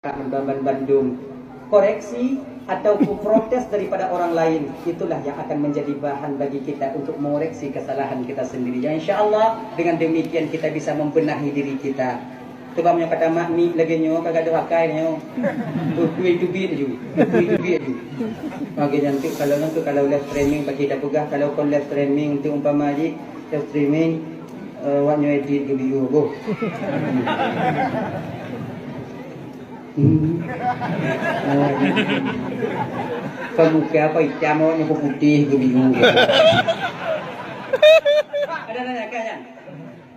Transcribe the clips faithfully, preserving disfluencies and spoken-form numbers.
Ban-, ban-, bandum koreksi ataupun protes daripada orang lain, itulah yang akan menjadi bahan bagi kita untuk mengoreksi kesalahan kita sendiri. Yang insya Allah, dengan demikian kita bisa membenahi diri kita. Cuba meunyoe kata mak mi lagèe nyoe, ka gadoh akai nyoe. Tui teubiet laju. Tui teubiet laju. Lagèe nyan tu, kalau nyan tu, kalau live streaming, bagi dah peugah, kalau kon live streaming, untuk umpama jih, live streaming, eh, awak nyoe edit keu video boh. Hmm. Awak nyoe. Kon muka apa itam, awak nyoe putih keu video. Ada nanya, kan, kan?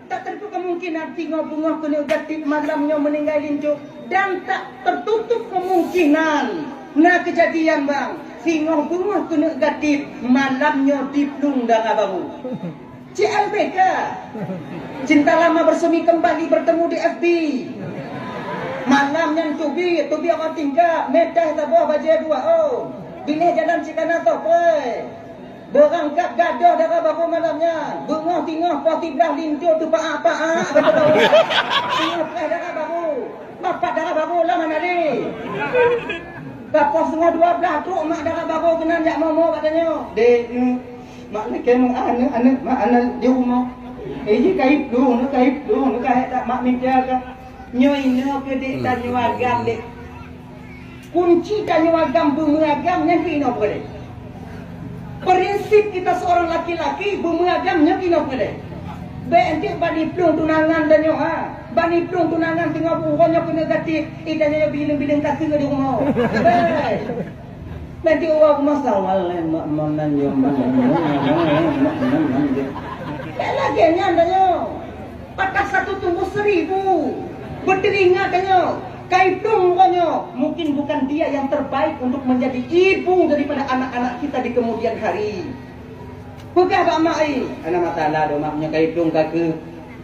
Tak tertutup kemungkinan singoh beungoh keuneuk gatit malam nyoe meuninggai linto, dan tak tertutup kemungkinan na keujadian bang singoh beungoh keuneuk gatit malam nyoe diplueng dara barô. C L B K. Cinta lama bersemi kembali bertemu di F B. Malam nyan teubiet, teubiet awak tingkat, meudah saboh bajèe dua, oh. Binéh jalan cit kana soe preh. Beurangkat gadoh dara barô malam nyan. Beungoh singoh poh siblaih linto teupaak-paak, beutôi. Singoh preh dara barô. Bapak dara barô lom hana lé. Ka poh singoh dua blaih trok mak dara barô keunan jak momo bak tanyoe. Dek, hmm, mak lakèe meuaneuk, aneuk mak aneuk di rumoh. Eh, jih ka iplueng, ka iplueng, ka hek tak mak mita ka. Nyoe inoe keu dek tanyoe agam, dek. Kunci tanyoe agam, beumeuagam nyan keu inoe peue deh. Prinsip kita seorang laki-laki, beumeuagam nyan keu inoe peue deh. Bèk enteuk bani plueng tunangan tanyoe, ha. Bani plueng tunangan teungoh uroe nyoe keuneuk gatit, eh, tanyoe bileueng-bileueng ka keu di rumoh. Bèk. Nanti uroe rumoh sawal, eh, mak, mak nan yo, mak nan yo, mak nan yo. Bèk lagèe nyan tanyoe. Patah satu tumbuh seribu. Beuteuingat tanyoe, ka iplueng uroe nyoe, mungkin bukan dia yang terbaik untuk menjadi ibu daripada anak-anak kita di kemudian hari. Peugah bak mak, "Ai, hana masalah doh, mak, meunyoe ka iplueng ka keuh.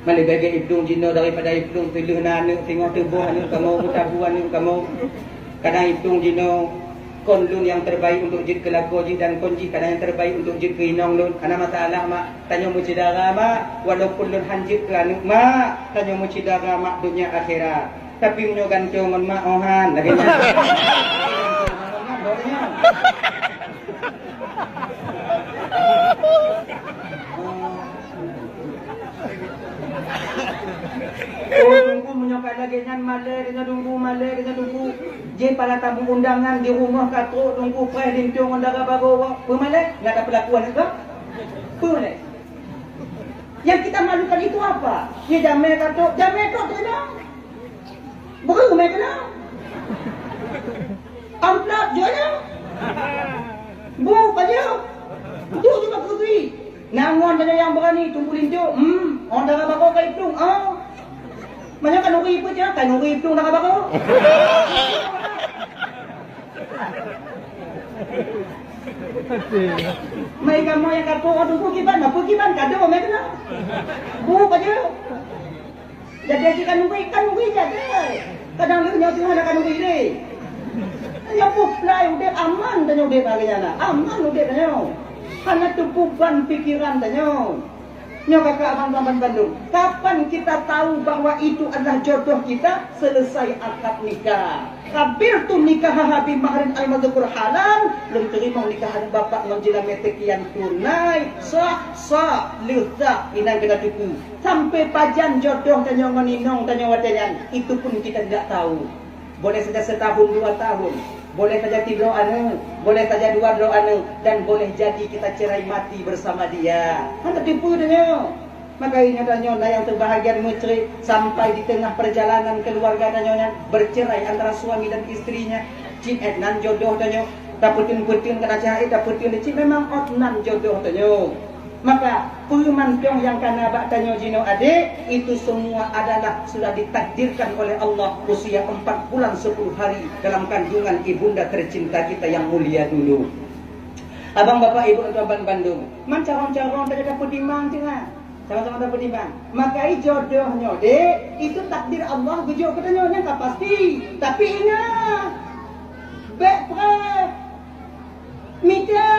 Malèe bèk iplueng jinoe daripada iplueng teuleuh na aneuk, singoh teuboh aneuk kamoe, meutabu aneuk kamoe. Kadang iplueng jinoe kon lôn nyang terbaik untuk jeuet keu lakoe jih dan kon jih kadang nyang terbaik untuk jeuet keu inong lôn. Hana masalah, mak." Tanyoe meusyedara, mak, walaupun lôn han jeuet keu aneuk, mak, tanyoe meusyedara, mak, donya akhirat. Tapi meunyoe gantoe ngon mak, oh han, lagèe nyan. Oh, Teungku, meunyoe ka lagèe nyan, malèe deungon Teungku, malèe deungon Teungku. Jih para tamu undangan di rumoh ka trok, Teungku, preh linto ngon dara barô, peumalèe, nyan ka peulaku aneuk, kan? Peumalèe. Yang kita malukan itu apa? Ya, jamèe ka trok, jamèe trok tu inong. Beureuh mè keunoe. Amplop jok nyoe. Bu pajoh. Duek cuma keu duit. Na ngon tanyoe nyang beurani, Teungku linto. Hmm, oh, dara barô ka iplueng. Oh. Meunyoe khanuri peue cit, khanuri iplueng dara barô. Meukamoe nyang ka trok, oh, Teungku kiban, apa kiban kado mè keunoe. Bu pajoh. Jadi, aji khanuri, khanuri jadi. Kadang lheueh nyoe teungoh na khanuri lé. Nyoe peuplai udép aman tanyoe udép lagèe nyan na. Aman udép tanyoe. Hana teubeban pikiran tanyoe. Nyoe kakak abang-abang bandum. Kapan kita tahu bahwa itu adalah jodoh kita? Selesai akad nikah. Qabiltu nikahaha bi mahrin al-madzkur halan, lôn teurimong nikah aneuk bapak ngon jeulamèe teukian tunai, sah, sah, lheueh sah, inan keunan teupeu. Sampai pajan jodoh tanyoe ngon inong tanyoe watèe nyan, itu pun kita tidak tahu. Boleh saja setahun, dua tahun, boleh saja sidroe aneuk, boleh saja dua droe aneuk, dan boleh jadi kita cerai mati bersama dia. Hana teupeu tanyoe. Maka ingat tanyoe na nyang teubahagian meucre sampai di teungoh peurjalanan keuluwarga tanyoe nyan bercerai antara suami dan istrinya. Cit nan jodoh tanyoe, tapeuteun-peuteun kana cahai, tapeuteun cit memang ot nan jodoh tanyoe. Maka peue mantong nyang kana bak tanyoe jinoe adek, itu semua adalah sudah ditakdirkan oleh Allah usia empat bulan sepuluh hari dalam kandungan ibunda tercinta kita yang mulia dulu. Abang, bapak, ibu, tuan, ban bandum, man carông-carông tanyoe tapeutimang teungoh. Sama-sama tapeutimbang. Maka jodoh nyoe dek, itu takdir Allah geujok keu tanyoe nyang ka pasti. Tapi ingat, bèk preh mita.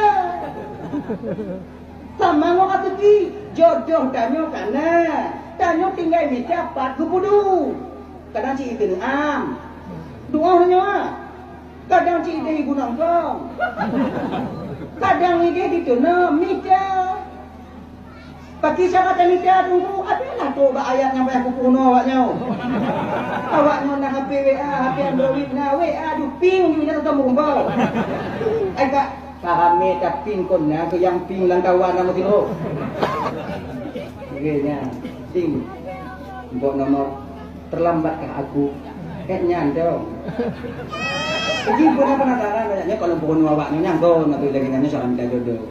Sama ngon rezeki, jodoh tanyoe kana. Tanyoe tinggai mita pat geupeuduek. Kadang cit ikeuneuk am. Doa Kadang cit idéh ibu nangkong. Kadang idéh diteunam mita. Pakri cara tamita teungku, apian na trok bak ayat nyang payah kupeurunoe awak nyoe. Awak nyoe na H P W A, H P Android na, W A duping ju na teuteumu bau. Ai ka, ka ramé taping kon na keu nyang ping lam kawan na meusidroe. Oke, nyan. Ping. Bok nomor terlambatkah aku? Kayak nyan dong. Jadi bukan penasaran banyaknya kalau peurunoe awak nyoe nyang kon, tapi lagi nanya soal minta jodoh.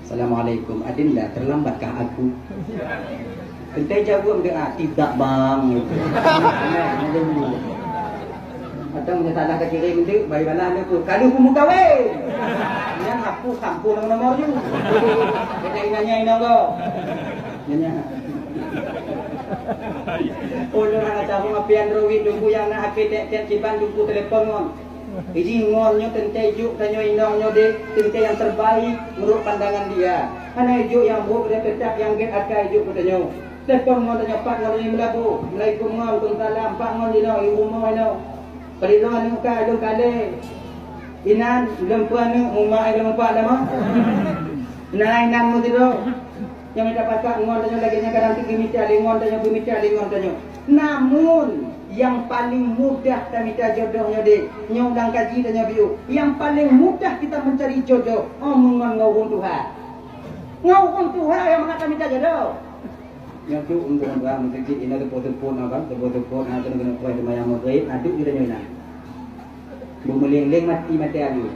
Assalamualaikum, Adinda, terlambatkah aku? Entah jaweueb dia, ah, tidak bang. Atau meunyoe salah ka kirim tu, bagi balah dia tu. Kalau aku meukawen. Nyan aku sampun nomor-nomor tu. Kita inanya inong kau. Nanya. Oh, orang kata aku ngapian Android, tunggu yang nak H P tiap-tiap kiban, tunggu telepon ngon. Iji ngon nyoe teuntée juk tanyoe inong nyoe deh, teuntée nyang terbaik menurut pandangan dia. Hana juk nyang brok, dia tetap nyang gét akai juk keu tanyoe. Telepon ngon tanyoe pat ngon lé meulabu. Assalamualaikum ngon, waalaikumsalam, pat ngon jinoe, i rumoh inoe. Padinoe aneuk ka lôn kalé. Inan, lôn peue aneuk, mumak lôn empat nama. Inan, inan meusidroe. Nyang mita pakat ngon tanyoe lagée nyan kadang teuk geumita lé ngon tanyoe, geumita lé ngon tanyoe. Namun, nyang paleng mudah tamita jodoh nyoe deh, nyoe lam kaji tanyoe biôh. Nyang paleng mudah kita mencari jodoh, oh, meungon ngon ureuëng tuha. Ngon ureuëng tuha nyang mangat tamita jodoh. Nyoe tu ureuëng tuha meuseujid inoe teupot-teupot na kan, teupot-teupot na keuneuk-keuneuk kueh teumayang Maghrib, na duek geutanyoe inan. Beumeulieng-lieng mati maté aju.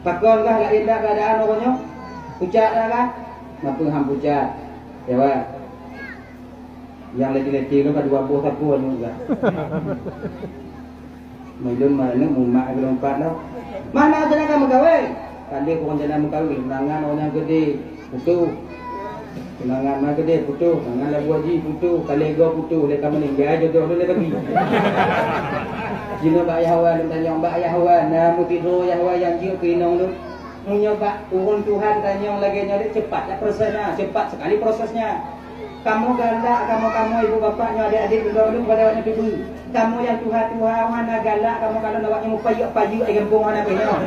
Pakon kah laén dah keuadaan uroe nyoe? Pucat dah kah? Mapeue han pucat? Ya, Wak. Nyang leti-leti tu ka dua boh sapeue anu dah. Meulôn mana mumak geulompat dah. Mana rencana kamu kawin? Tadi pun rencana meukawen, undangan orang yang gede. Putuh. Tunangan ma keudeh putuh, tunangan Abu Haji putuh, ka lhèe goe putuh, lé ka meuninggai jodoh lôn lé babi. Jinoe bak Yahwa lôn tanyong, bak Yahwa, na meusidroe Yahwa nyang jeuet keu inong lôn? Meunyoe bak ureueng Tuhan tanyong lagèe nyoe deh, cepat ya prosesnya, cepat sekali prosesnya. Kamoe galak, kamoe-kamoe ibu bapak nyoe, adek-adek lôn, lôn pada awaknyoe teubiet. Kamoe nyang tuha-tuha hana galak, kamoe kalon awaknyoe mupayek-payek di gampông hana beungoh.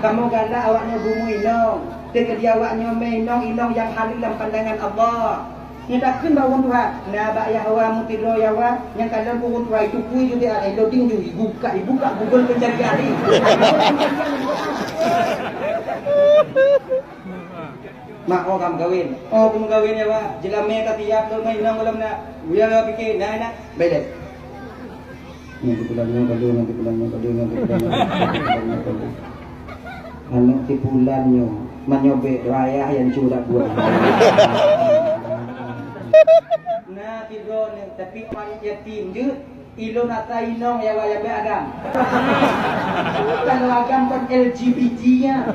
Kamoe galak awaknyoe beumeuinong. Teukeudi awaknyoe meuinong-inong nyang haleue lam pandangan Allah. Nyoe takheun bak ureueng tuha, na bak Yahwa meusidroe Yahwa, nyang kalon ureueng tuha itu pui judi alai loading ju, ibuka, ibuka Google pencarian ni. Mak, oh, ka meukawen. Oh, ka meukawen ya, Wak. Jeulamé ka siap, lôn meuinong gohlom na. Uya lôn pike, na, na. Baik deh. Nyoe sipulan nyoe ka lheueh, nyoe sipulan nyoe ka lheueh, nyoe sipulan nyoe ka lheueh. Aneuk sipulan nyoe, meunyoe bèk droe ayah nyang cu dak buet. Na sidroe nyoe, tapi aneuk yatim jeuet. Ilôn asa inong ya, Wak, ya bèk agam. Kalau agam kon L G B T ya.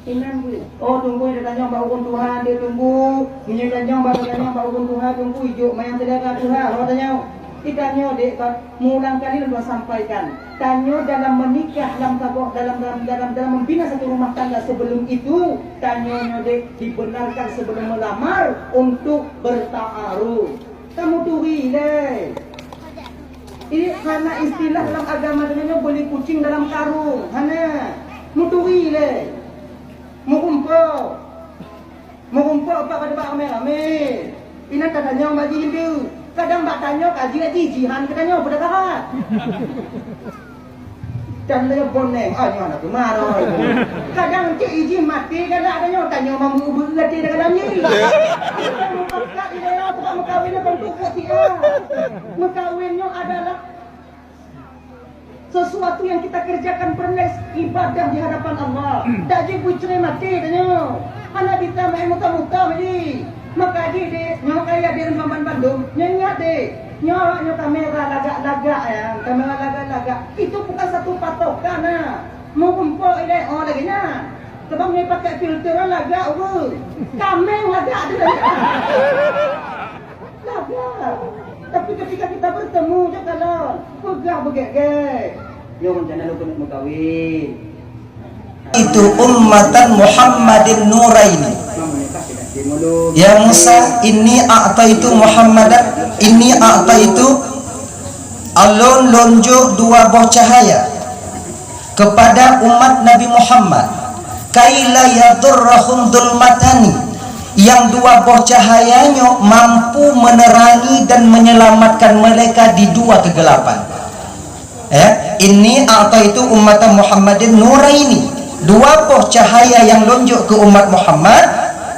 Inan buet. Oh, tunggu, dia tanyong bak ureueng tuha, dia tunggu. Meunyoe tanyong bak, tanyong bak ureueng tuha, tunggu, ijok mayang selera tuha, oh, tanyong. Kita nyoe dek, meulang kali lôn sampaikan. Tanyoe dalam menikah, dalam saboh, dalam, dalam, dalam, dalam membina satu rumah tangga sebelum itu, tanyoe nyoe dek dibenarkan sebelum melamar untuk bertaaruf. Ka muturi lé. Ini hana istilah lam agama tanyoe beli kucing dalam karung. Hana. Muturi lé. Meurumpok. Meurumpok bak, bak ramé-ramé. Inan tatanyong bak jih indeuek. Kadang bak tanyoe ka jih jihan keu tanyoe peue dah ka. Dan lé boneng, oh, nyoe na keumaroi. Kadang cit ijih maté galak tanyoe, tanyoe mampu beuet até dalam jih. Meupakat ilèe, tukang meukawen nyoe kon tukang siat. Meukawen nyoe adalah sesuatu yang kita kerjakan pernah ibadah di hadapan Allah. Tak jeuet beucré maté tanyoe. Hana bisa main muka-muka jadi. Maka jih deh, nyoe kaya deh ban bandum. Nyoe ingat deh. Nyoe awak nyoe kamera lagak-lagak ya, kamera lagak-lagak. Itu bukan satu patokan nah. Meurumpok ilèe oh lagèe nyan. Sebab nyoe pakai filter lagak ureueng. Kameng lagak tu lagak. Lagak. Tapi ketika kita bertemu je kalon, peugah beugèt-gèt. Nyoe rencana lôn keuneuk meukawen. Itu ummatan Muhammadin nuraini. Ya Musa, inni a'taitu Muhammadan, inni a'taitu Ulôn lôn jok dua boh cahaya kepada umat Nabi Muhammad, kaila yadurrahum dhulmatani, yang dua boh cahaya nyoe mampu menerangi dan menyelamatkan mereka di dua kegelapan. Ya, inni a'taitu ummata Muhammadin nuraini. Dua boh cahaya nyang lôn jok keu umat Muhammad,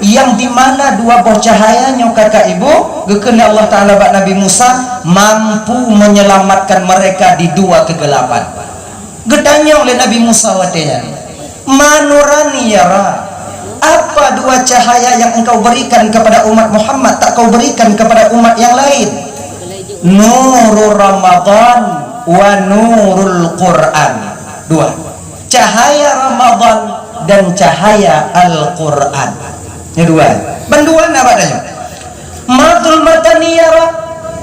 yang di mana dua boh cahaya nyoe kakak ibu, geukheun lé Allah Taala bak Nabi Musa, mampu menyelamatkan mereka di dua kegelapan. Geutanyong lé Nabi Musa watée nyan, "Ma nurani ya Rabb? Apa dua cahaya yang engkau berikan kepada umat Muhammad, tak kau berikan kepada umat yang lain?" Nurul Ramadan wa nurul Quran. Dua. Cahaya Ramadan dan cahaya Al-Quran. Ini dua. Bandua na bak tanyoe. Ma dhulmatani ya Rabb?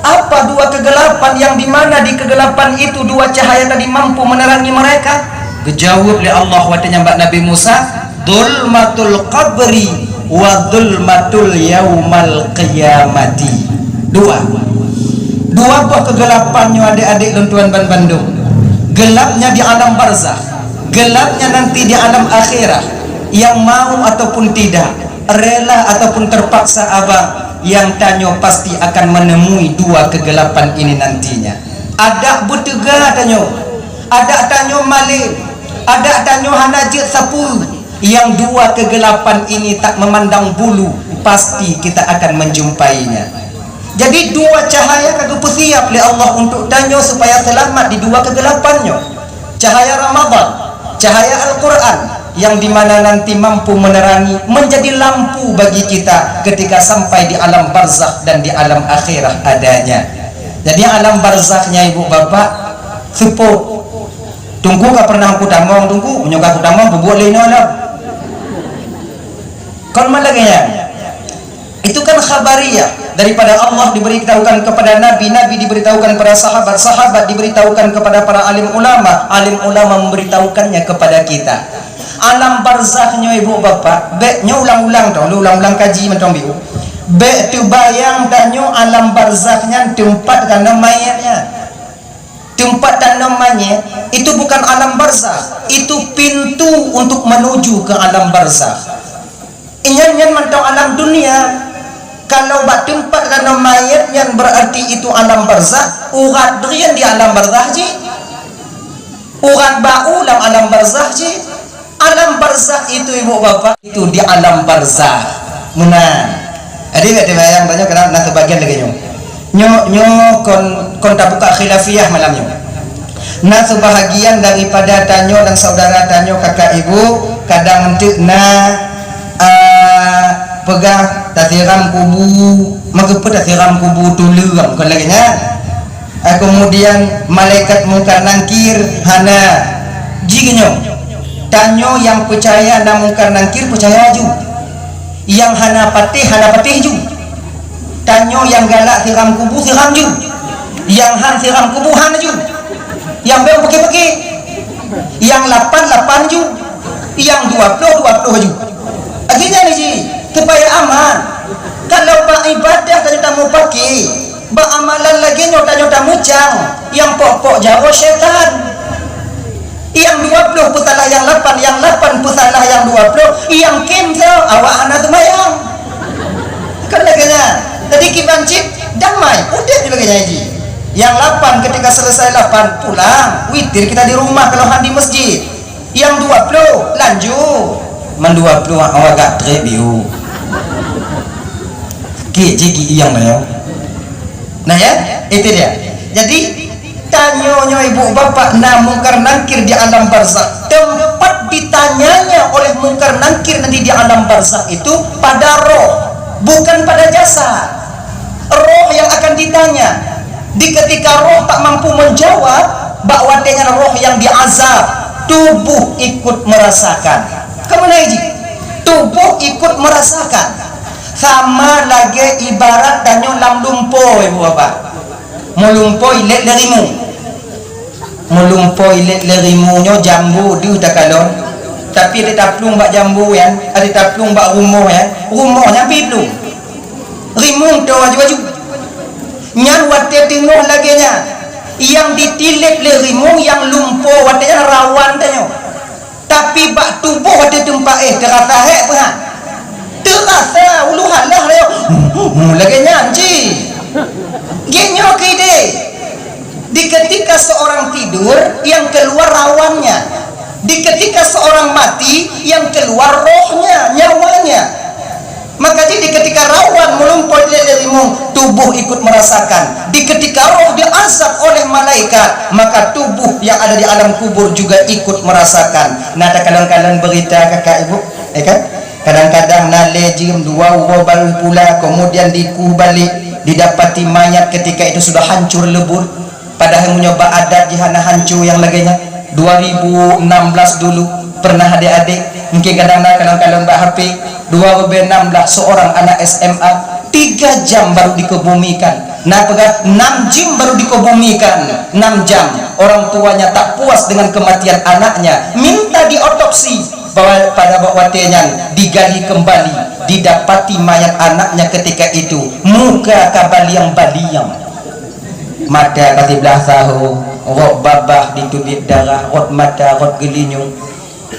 Apa dua kegelapan yang di mana di kegelapan itu dua cahaya tadi mampu menerangi mereka? Geujaweueb lé Allah watée nyan bak Nabi Musa, "Dhulmatul qabri wa dhulmatul yaumal qiyamati." Dua. Dua boh kegelapan nyoe adék-adék lôn tuan ban bandum. Gelapnya di alam barzakh, gelapnya nanti di alam akhirah, yang mau ataupun tidak, rela ataupun terpaksa abang, yang tanyoe pasti akan menemui dua kegelapan ini nantinya. Adak beuteuga tanyoe, adak tanyoe malem, adak tanyoe hana jeuet sapeue, yang dua kegelapan ini tak memandang bulu, pasti kita akan menjumpainya. Jadi dua cahaya ka geupeusiap lé Allah untuk tanyoe supaya seulamat di dua kegelapan nyoe. Cahaya Ramadan, cahaya Al-Quran, yang di mana nanti mampu menerangi, menjadi lampu bagi kita ketika sampai di alam barzakh dan di alam akhirah adanya. Jadi alam barzakh nyan ibu bapak, seupôt. Teungku ka pernah kutamong, Teungku, meunyoe ka kutamong, peubuet lé inoe lom. Kon man lagée nyan. Itu kan khabariyah daripada Allah diberitahukan kepada Nabi, Nabi diberitahukan kepada sahabat, sahabat diberitahukan kepada para alim ulama, alim ulama memberitahukannya kepada kita. Alam barzakh nyoe ibu bapak, bék nyoe ulang-ulang tau, ulang-ulang kaji mantong biu. Bék teubayang tanyoe alam barzakh nyan teumpat keunoe manyét nyan. Teumpat tanom manyét, itu bukan alam barzakh, itu pintu untuk menuju ke alam barzakh. Nyan, nyan mantong alam dunia. Kalau bak teumpat tanom manyét nyan, berarti itu alam barzakh, urat drien di alam barzakh jih. Urat bak u lam alam barzakh jih. Alam barzakh itu ibu bapak, itu di alam barzakh. Meunan. Jadi bék teubayang tanyoe keunan na teubagian lagée nyoe. Nyoe, nyoe kon, kon tabuka khilafiyah malam nyoe. Na seubahagian daripada tanyoe dan saudara tanyoe kakak ibu, kadang enteuk na, ah, peugah tasiram kubu, meukeupeu tasiram kubu tuleueng, kon lagée nyan. Ah, kemudian malaikat Mungkar Nangkir hana. Jih nyoe, tanyoe nyang peucaya na Mungkar Nangkir peucaya ju. Nyang hana patéh, hana patéh ju. Tanyoe nyang galak siram kubu, siram ju. Nyang han siram kubu, han ju. Nyang bék peuké-peuké. Nyang lapan, lapan ju. Nyang dua ploh, dua ploh ju. Akhirnya ni ji, supaya aman. Kalau bak ibadah tanyoe tamupaké, bak amalan lagée nyoe tanyoe tamucang, nyang pok-pok jaroe syaitan. Nyang dua ploh peusalah nyang lapan, nyang lapan peusalah nyang dua ploh, nyang kém soe, awak hana seumayang. Kan lagée nyan. Jadi kiban cit damai, udeb lagée nyan ji. Nyang lapan ketika selesai lapan, pulang, witir kita di rumah kalau han di masjid. Nyang dua ploh, lanjut. Man dua ploh awak gak treb biu. Kik jigi iyang nyoe. Nah ya, itu dia. Jadi tanyoe nyoe ibu bapak na Mungkar Nangkir di alam barzakh. Tempat ditanyanya oleh Mungkar Nangkir nanti di alam barzakh itu pada roh, bukan pada jasad. Roh yang akan ditanya. Di ketika roh tak mampu menjawab, bak watée nyan roh yang diazab, tubuh ikut merasakan. Keumeunai jih, tubuh ikut merasakan. Sama lagée ibarat tanyoe lam lumpo, ibu bapak. Meulumpo ilét lé rimueng. Meulumpo ilét lé rimueng nyoe jambu deuh takalon. Tapi ada taplueng bak jambu nyan, ada taplueng bak rumoh nyan, rumoh nyan pih plueng. Rimueng toe aju-aju. Nyan watée teungoh lagée nyan. Nyang ditilep lé rimueng nyang lumpo watée nyan rawan tanyoe. Tapi bak tuboh watée teumpat éh teurasa hék peue han? Teurasa ulu halah lé. Lagée nyan cit. Geuhnyoe keu idéh. Di ketika seorang tidur, yang keluar rawannya. Di ketika seorang mati, yang keluar rohnya, nyawanya. Maka jadi ketika rawan meulumpo lé rimueng, tubuh ikut merasakan. Di ketika roh diazab oleh malaikat, maka tubuh yang ada di alam kubur juga ikut merasakan. Na takalon-kalon berita kakak ibu, ya kan? Kadang-kadang na lé jeuem dua uroe baru pula, kemudian dikueh balik, didapati mayat ketika itu sudah hancur lebur. Padahai meunyoe bak adat jih hana hanco nyang lagée nyan. Dua ribu enam belas dulu pernah adék-adék, mungkin kadang na kalon-kalon bak H P, dua ribu enam belas seorang anak S M A, tiga jam baru dikebumikan. Na peugah enam jim baru dikebumikan, enam jam. Orang tuanya tak puas dengan kematian anaknya, minta diotopsi. Bahwa pada watée nyan digali kembali, didapati mayat anaknya ketika itu, muka ka baliang-baliang. Mata ka siblah saho, rot babah ditubiet darah, rot mata, rot geulinyueng.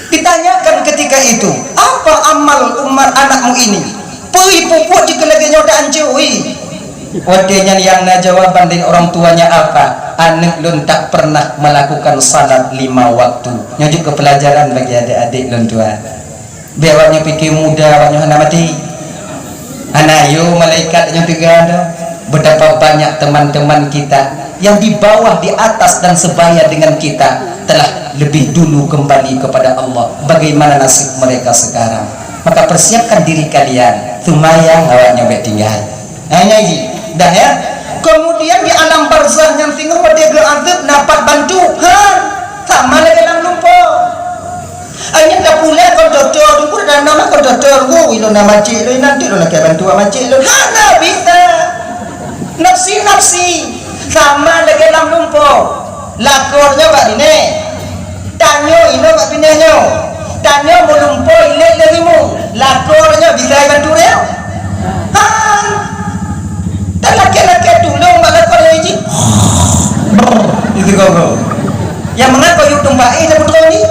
Ditanyakan ketika itu, "Apa amal umat anakmu ini? Peue peubuet jih keu lagée nyoe ta ancô, wi?" Watée nyan nyang na jawaban dari orang tuanya apa? "Aneuëk lôn tak pernah melakukan salat lima waktu." Nyoe jeuet keu peulajaran bagi adék-adék lôn tuan. Bék awaknyoe pike muda, awaknyoe hana maté. Hana yo malaikat nyoe teuga dah. Betapa banyak teman-teman kita yang di bawah, di atas, dan sebaya dengan kita telah lebih dulu kembali kepada Allah. Bagaimana nasib mereka sekarang? Maka persiapkan diri kalian. Seumayang awaknyoe bék tinggai. Hanya ji, dah ya. Kemudian di alam barzah nyang singoh watée geuazab na pat bantu. Ha, sama lagée lam lumpo. Nyan tapulée kon toto, teungku dah nama kon toto, teungku, ilôn na macik lôn, nanti lôn lakée bantu macik lôn. Hana bisa. Nafsi-nafsi. Sama lagée lam lumpo. Lakoe nyoe bak binéh. Tanyoe inoe bak binéh nyoe. Tanyoe meulumpo ilée lé rimueng. Lakoe nyoe bisa ibantu nyoe. Ha. Talakée-lakée tulông bak lakoe nyoe jih. Itu gogo. Nyang meunan kok yue tumpahi nyang peutrok ni.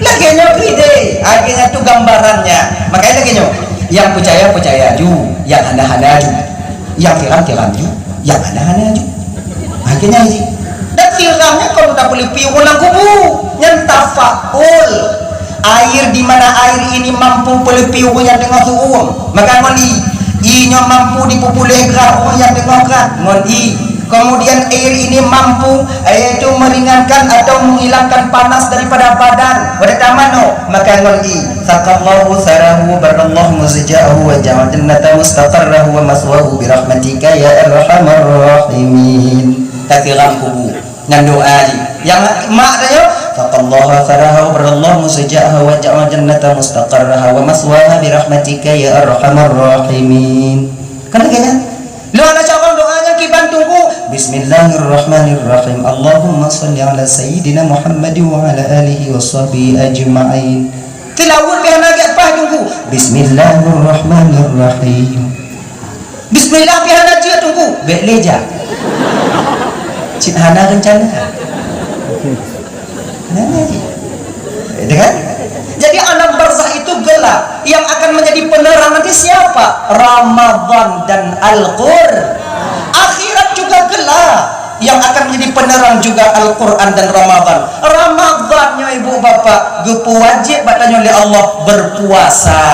Lagée nyoe keu idéh, lagée nyan tu gambarannya. Makanya lagée nyoe, nyang peucaya, peucaya ju, nyang hana, hana ju. Nyang tiram, tiram ju, nyang hana, hana ju. Lagée nyan ji. Dan tiram nyan kon tapeuleupi ureuëng lam kubu, nyan tafaul. Air di mana air ini mampu peuleupi ureuëng nyang teungoh suuem, maka ngon ié. Ié nyoe mampu jipeupuléh grah ureuëng nyang teungoh grah, ngon ié. Kemudian air ini mampu, yaitu meringankan atau menghilangkan panas daripada badan. Watée tamanoe, maka ngon ié. Saqallahu tharahu wa barrallahu muzja'ahu wa ja'al jannata mustaqarrahu wa maswahu bi rahmatika ya arhamar rahimin. Tasiram kubu. Nyan doa jih. Nyang mak tanyoe, "Saqallahu tharahu wa barrallahu muzja'ahu wa ja'al jannata mustaqarraha wa maswaha bi rahmatika ya arhamar rahimin." Kan lagée nyan? Lôn hana carông doa nyang kiban teungku. Bismillahirrahmanirrahim. Allahumma shalli ala sayyidina Muhammad wa ala alihi wa sahbihi ajma'in. Tilaweuet pih hana gét paih teungku. Bismillahirrahmanirrahim. Bismillah pih hana jeuet teungku, bék lé jak. Cit hana reuncana. Nah, itu kan? Jadi alam barzakh itu gelap. Yang akan menjadi penerang nanti siapa? Ramadan dan Al-Qur. Akhirat juga gelap. Yang akan menjadi penerang juga Al-Quran dan Ramadan. Ramadan nyoe ibu bapak geupeuwajéb bak tanyoe lé Allah berpuasa.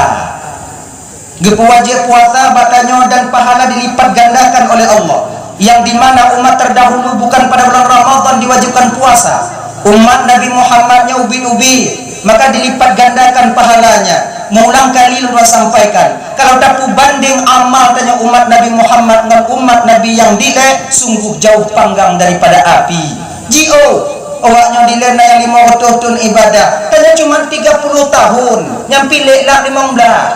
Geupeuwajéb puasa bak tanyoe dan pahala dilipat gandakan oleh Allah, yang di mana umat terdahulu bukan pada bulan Ramadan diwajibkan puasa. Umat Nabi Muhammad nyoe ubit-ubit, maka dilipat gandakan pahalanya. Meulang kali lôn sampaikan, kalau tapeubandeng amal tanyoe umat Nabi Muhammad ngon umat Nabi nyang dilée, sungguh jauh panggang daripada api. Jiôh, awaknyoe dilée na nyang limong reutôh thon ibadah, tanyoe cuma tiga puluh tahun, nyang pih lé lak limong blaih.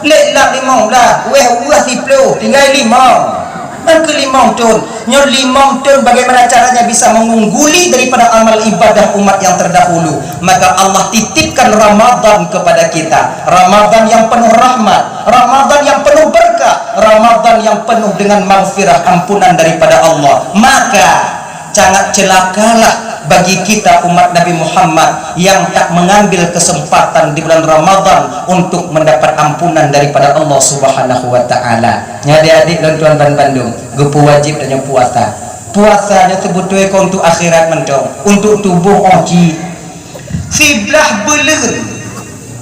Lé lak limong blaih, wéh weueh siplôh, tinggai limong. Nyang keu limong thon, nyoe limong thon bagaimana caranya bisa mengungguli daripada amal ibadah umat yang terdahulu? Maka Allah titipkan Ramadan kepada kita. Ramadan yang penuh rahmat, Ramadan yang penuh berkah, Ramadan yang penuh dengan maghfirah, ampunan daripada Allah. Maka Sangat celakalah bagi kita umat Nabi Muhammad yang tak mengambil kesempatan di bulan Ramadan untuk mendapat ampunan daripada Allah Subhanahu wa Ta'ala. Nyan adik-adik dan tuan ban bandum, geupeuwajéb tanyoe puasa. Puasa nyoe teubeutôi kon untuk akhirat mantong, untuk tuboh 'oh jih. Siblah buleuen,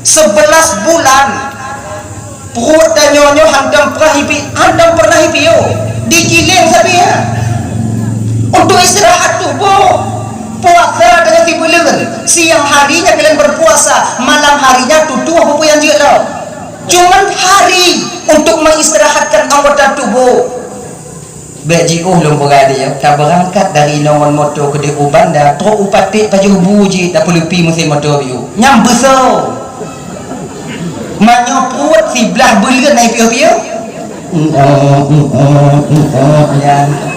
sebelas bulan, pruet tanyoe nyoe hantom pernah ipi-, hantom pernah ipiôh, digiléng sabe. Untuk istirahat tuboh, puasa tanyoe sibuleuen, siang harinya kalian berpuasa, malam harinya tutoe peue-peue nyang jeuet lom. Cuman hari untuk mengistirahatkan anggota tubuh. Bèk jiôh lôn peugah lé, tabeurangkat dari inoe ngon moto keudéh u Banda, trok u Paték pajoh bu jih, tapeuleupi meusén moto biôh. Nyan beusoe. Meunyoe pruet siblah buleuen ai piôh-piôh. Nyan.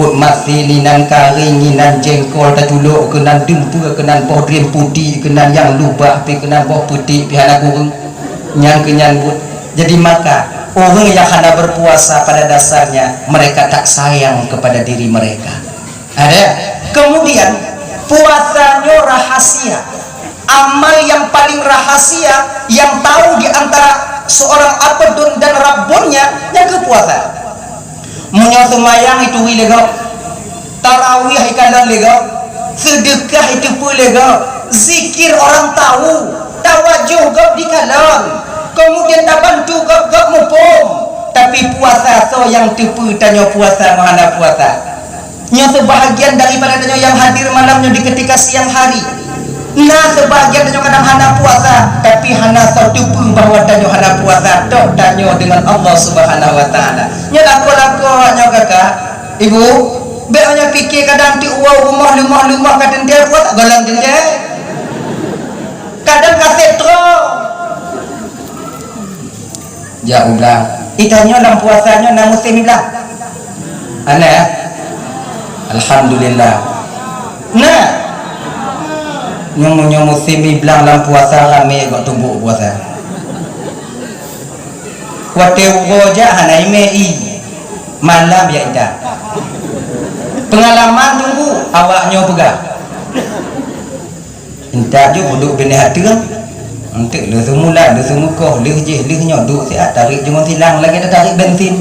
Kot masin inan karéng, inan jengkol taculok keunan, dumpeue keunan, boh drien putéh keunan, nyang lubah pih keunan, boh peuték pih hana kureueng. Nyang keu nyan buet. Jadi maka, orang yang hana berpuasa pada dasarnya mereka tak sayang kepada diri mereka. Ada. Kemudian, puasa nyoe rahasia. Amal yang paling rahasia, yang tahu di antara seorang abdun dan Rabbunnya, nyang keu puasa. Meunyoe seumayang ituri lé gob, tarawih ikalon lé gob, seudeukah iteupeue lé gob, zikir orang tahu, tawajoh gob dikalon, kemudian tabantu gob, gob muphom. Tapi puasa soe nyang teupeue tanyoe puasa ngon hana puasa? Nyoe seubahagian daripada tanyoe nyang hadir malam nyoe di ketika siang hari. Na seubahagian tanyoe kadang hana puasa, tapi hana soe teupeue bahwa tanyoe hana puasa, tok tanyoe deungon Allah Subhanahu wa Ta'ala. Nyoe lakoe-lakoe awak nyoe kakak, ibu, bèk awak nyoe pike kadang ti uwoe rumoh leumoh-leumoh ka teuntèe puasa, gohlom teuntèe. Kadang ka sép troh. Jak u blang. Itanyoe lam puasa nyoe na musém iblang? Hana, ya? Alhamdulillah. Nah. Nyoe, nyoe musém iblang lam puasa ramé gok tumbok puasa. Watèe uroe jak hana imè i. Malam ya intat. Peungalaman teungku, awak nyoe peugah. Intat ju peuduek binéh ateueng. Eunteuk lheueh seumulan, lheueh seumeukoh, lheueh jih, lheueh nyoe, duek siat, tarék jeuet ngon silang lagèe tatarék bensin.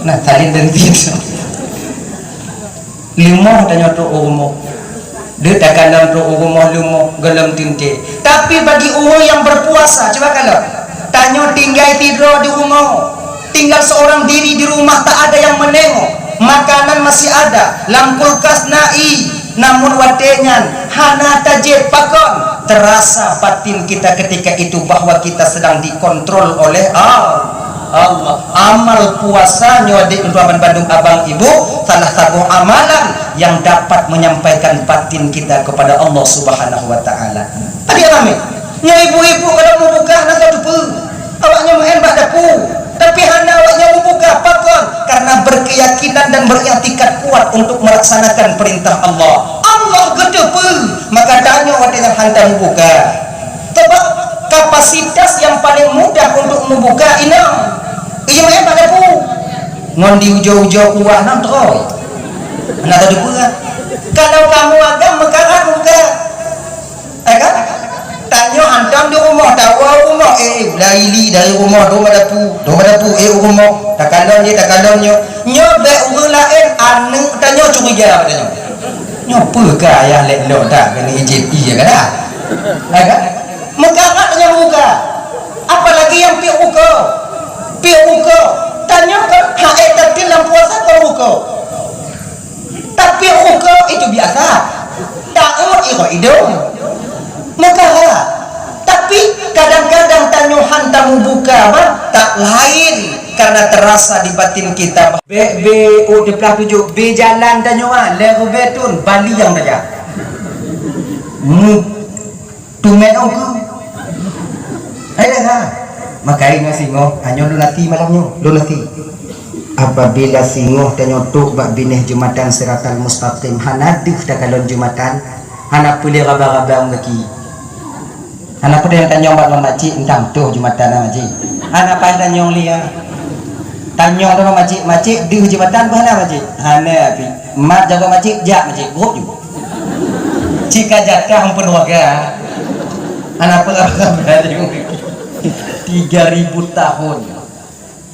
Nah, salin bensin. Leumoh tanyoe trok u rumoh. Deuh takalon trok u rumoh leumoh, gohlom teuntèe. Tapi bagi ureueng nyang berpuasa, cuba kalon. Tanyoe tinggai sidroe di rumoh. Tinggal seorang diri di rumah, tak ada yang menengok. Makanan masih ada, lam kulkas na ie. Namun watèe nyan hana tajieb, pakon? Terasa batin kita ketika itu bahwa kita sedang dikontrol oleh Al-, Allah. Amal puasa nyoe, adik, tuan, bandum abang ibu, salah saboh amalan yang dapat menyampaikan batin kita kepada Allah Subhanahu wa Ta'ala. Adik ramé, nyoe ibu-ibu kalau meubuka hana soe teupeue. Awak nyoe meu'en bak dapu, tapi hana awak nyoe meubuka. Pakon? Karena berkeyakinan dan beriktikad kuat untuk melaksanakan perintah Allah. Allah geuteupeue, maka tanyoe watèe nyan hana meubuka. Sebab kapasitas yang paling mudah untuk meubuka inong. Iya meu'en bak dapu. Ngon di ujoe-ujoe kuah nang trôi. Hana teupeue. Kalau kamoe agam meukarat meubuka. Eh, kan? Tanyoe hantom di rumoh, tawoe u rumoh, eh, eh, ulai li dari rumoh, dong bak dapu, dong bak dapu, eh, u rumoh, takalon jih, takalon nyoe. Nyoe bèk ureueng laén, aneuk tanyoe curiga bak tanyoe. Nyoe peue kah ayah lé lok that keuneuk ijép ie ka dah? Eh, kan? Meukarat tanyoe meubuka. Apalagi nyang piôh uko. Piôh uko. Tanyoe kan hak eh tatil lam puasa kon uko. Tapi uko itu biasa. Taôt iko idong. Maka ha. Tapi kadang-kadang tanyoe han tamubuka bah, tak lain karena terasa di batin kita. Bèk, bèk, oh, dua belas tujuh, bèk jalan tanyoe ah, lhèe ribèe thôn, bali nyang tajak. Mu Tumet ongkeu. Hai dah. Maka ingat singoh, hanyoe lôn nasi malam nyoe, lôn nasi. Apabila singoh tanyoe trôk bak binéh jeumatan Siratal Mustaqim, hana deuh takalon jeumatan, hana peue lé raba-raba ong gaki. Hana peue lé tanyong bak lôn makcik, entang toh jeumatan na makcik. Hana pai tanyong lé, ya. Tanyong droe macik-macik, deuh jeumatan bah na macik. Hana pi. Mat jaga macik, jak macik. Gop ju. Cika jatah ampun warga. Hana apa. Tiga ribu tahun.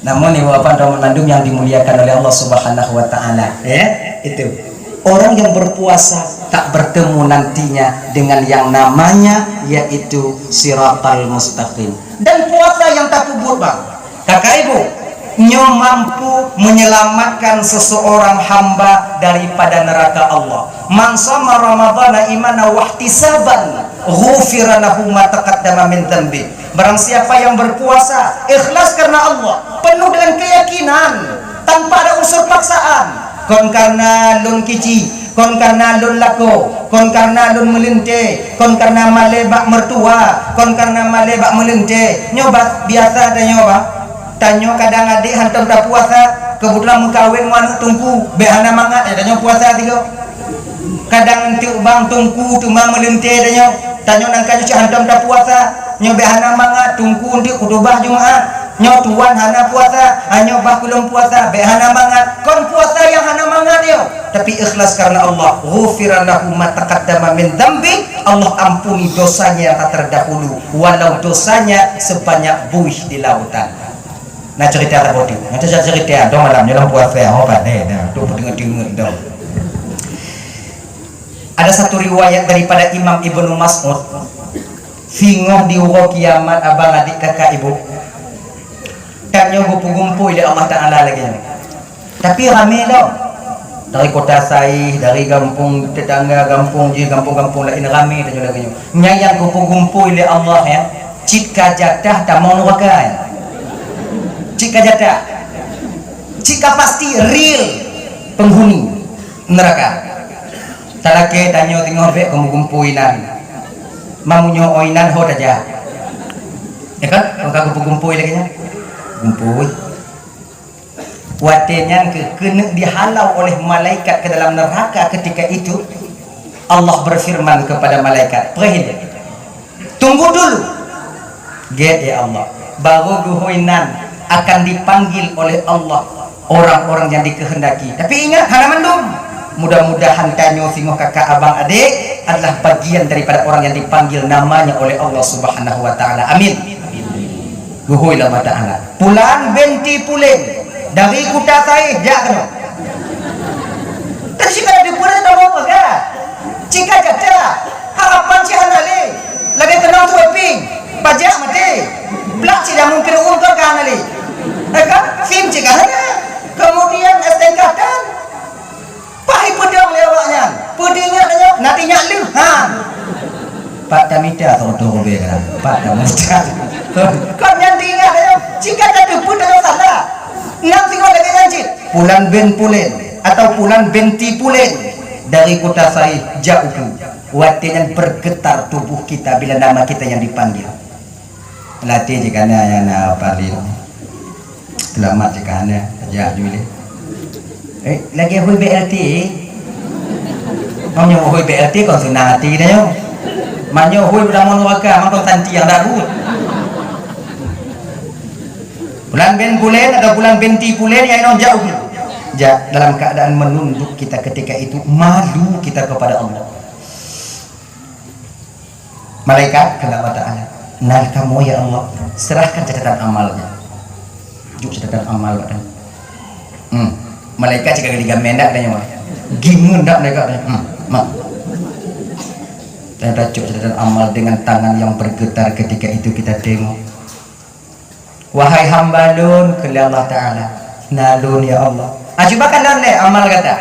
Namun ibu bapak dan mandum yang dimuliakan oleh Allah Subhanahu wa taala, ya, itu. Orang yang berpuasa tak bertemu nantinya dengan yang namanya yaitu siratal mustaqim. Dan puasa yang tapeubuet, bang, kakak ibu, nyoe mampu menyelamatkan seseorang hamba daripada neraka Allah. Man shoma Ramadhana imanan wahtisaban, ghufira lahu ma taqaddama min dzanbi. Barang siapa yang berpuasa ikhlas karena Allah, penuh dengan keyakinan, tanpa ada unsur paksaan, kon karena lôn kici, kon karena lôn lakoe, kon karena lôn meulintèe, kon karena malèe bak mertua, kon karena malèe bak meulintèe. Nyoe bah biasa tanyoe bah. Tanyoe kadang adék hantom tapuasa, keubeutulan meukawen ngon aneuk teungku, bèk hana mangat, ya, tanyoe puasa tiga. Kadang eunteuk bang teungku teuma meulintèe tanyoe, tanyoe nangka nyoe cit hantom tapuasa, nyoe bèk hana mangat, teungku eunteuk khutubah Jumat, nyoe tuan hana puasa, nyoe bah keu lôn puasa, bèk hana mangat. Kon puasa nyang hana mangat nyoe, tapi ikhlas karena Allah. Ghufira lahu ma taqaddama min dzanbi, Allah ampuni dosanya yang telah terdahulu, walau dosanya sebanyak buih di lautan. Na cerita saboh teuk. Na cerita, cerita dong malam nyoe lam puasa, ho pandai dah. Tu peuteungeut-teungeut dong. Ada satu riwayat daripada Imam Ibnu Mas'ud, singoh di uroe kiamat, abang, adik, kakak, ibu, tanyoe geupeugumpôi lé Allah Taala lagèe nyoe. Tapi ramé lom. Dari Kota Saih, dari gampông tetangga, gampông jih, gampông-gampông laén, ramé tanyoe lagèe nyoe. Nyan nyang geupeugumpôi lé Allah, ya, cit ka jatah tamong nuraka, ya. Cit ka jatah. Cit ka pasti real penghuni neraka. Talakèe tanyoe singoh bèk kamoe gumpôi inan. Meunyoe inan ho tajak. Ya kan? Maka geupeugumpôi lagèe nyan. Gumpôi. Watèe nyan keuh keuneuk dihalau oleh malaikat ke dalam neraka ketika itu, Allah berfirman kepada malaikat, "Preh ilèe. Tunggu dulu." Gèt, ya Allah. Baru geuhôi nan akan dipanggil oleh Allah orang-orang yang dikehendaki. Tapi ingat, hana mandum. Mudah-mudahan tanyoe singoh kakak, abang, adik adalah bagian daripada orang yang dipanggil namanya oleh Allah Subhanahu wa Taala. Amin. Geuhôi lé Allah Taala. Pulan binti Pulen dari Kuta Saih jak keunoe. Tapi cit ka teupeue dah taboh peugah. Cit ka jatah. Harapan cit hana lé. Lagèe keunong tuwai pieng. Pajak maté. Plak cit dah mungkin ureueng ka hana lé. Eh kan? Sim cit ka hana. Kemudian S T K tan. Paih peudong lé awak nyan. Peudong nyan, na teuingat lheueh. Ha. Pat tamita teuh robek kan. Pat tamita. Kon nyan teuingat ayo. Jika teupeue tanyoe salah. Nang singoh lagèe nyan cit. Pulan bin Pulen atau Pulan binti Pulen dari Kota Saih jak ukeue. Watèe nyan bergetar tubuh kita bila nama kita yang dipanggil. Latih jih kana nyang na paling. Selamat jih kana, jak ju lé. Eh, lagèe hui B L T. Meunyoe hui B L T kon seunang até tanyoe. Meunyoe hui beudamong nuraka, mangkon tanti nyang dabu. Pulan bin Pulen atau Pulan binti Pulen nyang inong jak ukeue. Jak dalam keadaan menunduk kita ketika itu, malu kita kepada Allah. Malaikat, kheun Allah Taala, "Nan kamoe, ya Allah, serahkan catatan amalnya." Juk catatan amal bak tanyoe. Hmm. Malaikat cit ka geuligamen dak tanyoe. Gimeun dak malaikat tanyoe. Hmm. Mak. Ternyata cok catatan amal dengan tangan yang bergetar ketika itu kita tengok. "Wahai hamba lôn," kheun lé Allah Taala, "na lôn, ya Allah." Ah, cuba kalon lé amal gata.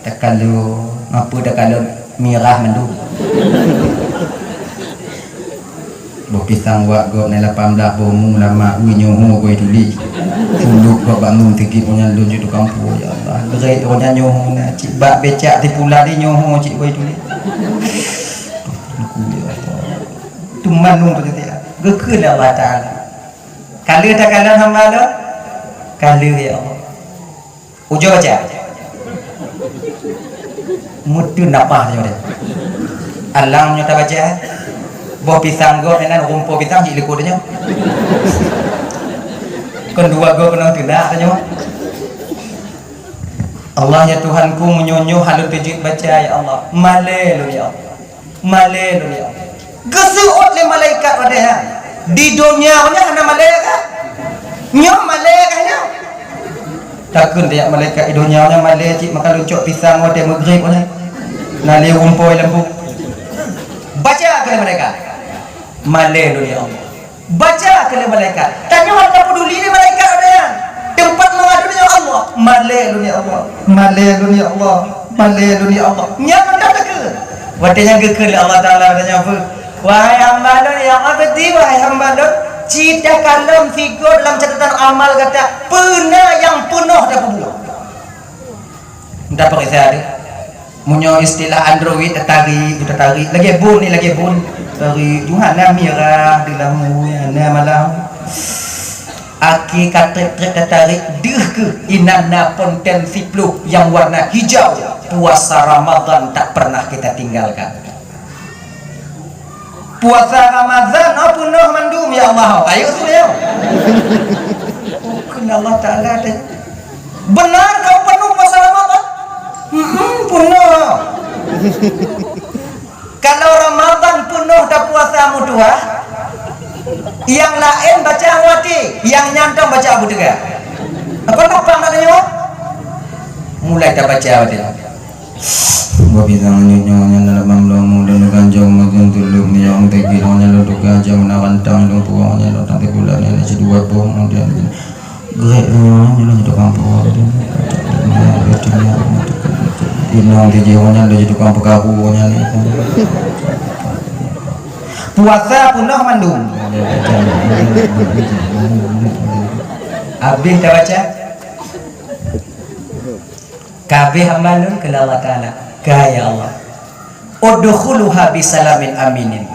Takalon, apa takalon, mirah mandum. Boh pisang wak gob na lapan blah boh mu lama ui nyoho goi tuli. Suluk gob bangun tigit nyan lôn ju tukang pue, ya Allah. Gerai nyan nyoho na cit bak becak tipula di nyoho cit goi tuli. Tuhan ku, ya Allah. Tu mandum tu tadi. Geukheun lé Allah Taala. Ka lheueh takalon hamba lôn? Ka lheueh, ya Allah. Ujoe baca. Meuteun nafah nyoe deh. Alang nyoe tabaca. Boh pisang gob inan rumpok pisang cit likot nyoe. Kon dua goe keunong teunak tanyoe. Allah ya Tuhanku, meunyoe nyoe hana teujeuet baca ya Allah, malée lôn ya Allah. Malée lôn ya Allah. Geuseuôt lé malaikat watée nyan. Di donya nyoe hana malée ka? Nyoe malée ka nyoe? Takheun tajak malaikat di donya nyoe malée cit maka leucok pisang watée meugreb nyoe. Na lé rumpoi lampu. Baca keu malaikat. Malée lôn ya Allah. Baca keu lé malaikat. Tanyoe hana peuduli lé malaikat ada nyan. Teumpat mengadu nyoe Allah. Malée lôn ya Allah. Malée lôn ya Allah. Malée lôn ya Allah. Nyan mantap takheun. Watée nyan geukheun lé Allah Taala watée nyan peue? Wahai hamba lôn, ya abdi, wahai hamba lôn, cit takalon sigoe dalam catatan amal gata peue na nyang peunoh tapeubuet. Ndak peuriksa deh. Meunyoe istilah Android, tatarik, tatarik. Lagée bun ni, lagée bun. Tarik. Ju hana mirah, dilamu, hana malam. Akhé ka treb-treb tatarik, deuh keuh inan na ponten siploh nyang warna hijau. Puasa Ramadan tak pernah kita tinggalkan. Puasa Ramadan, oh, peunoh mandum, ya Allah. Ayo, tu, ya. Oh, kena Allah Ta'ala deh. Benar kau penuh puasa Ramadan? Hmm, penuh. Kalau Ramadan penuh dah puasa mutuah, yang lain baca awati, yang nyantong baca Abu Tega. Apa lupa nak tanya? Mulai dah baca awati. Boh pisang nyoe nyan dalam banglong, dan ganjong makan tuleueng, nyang teugi nyan lôn tukang jam na rantang, lôn puang nyan lôn tang teugulat nyan sidua boh, kemudian grek nyoe nyan lôn tukang puang. Inong tijih nyan lôn tukang peukaru nyan. Puasa peunoh mandum. Habis dah baca? Kabeh hamba lôn keu Allah Taala. Ka, ya Allah. Udkhuluha bisalamin aminin.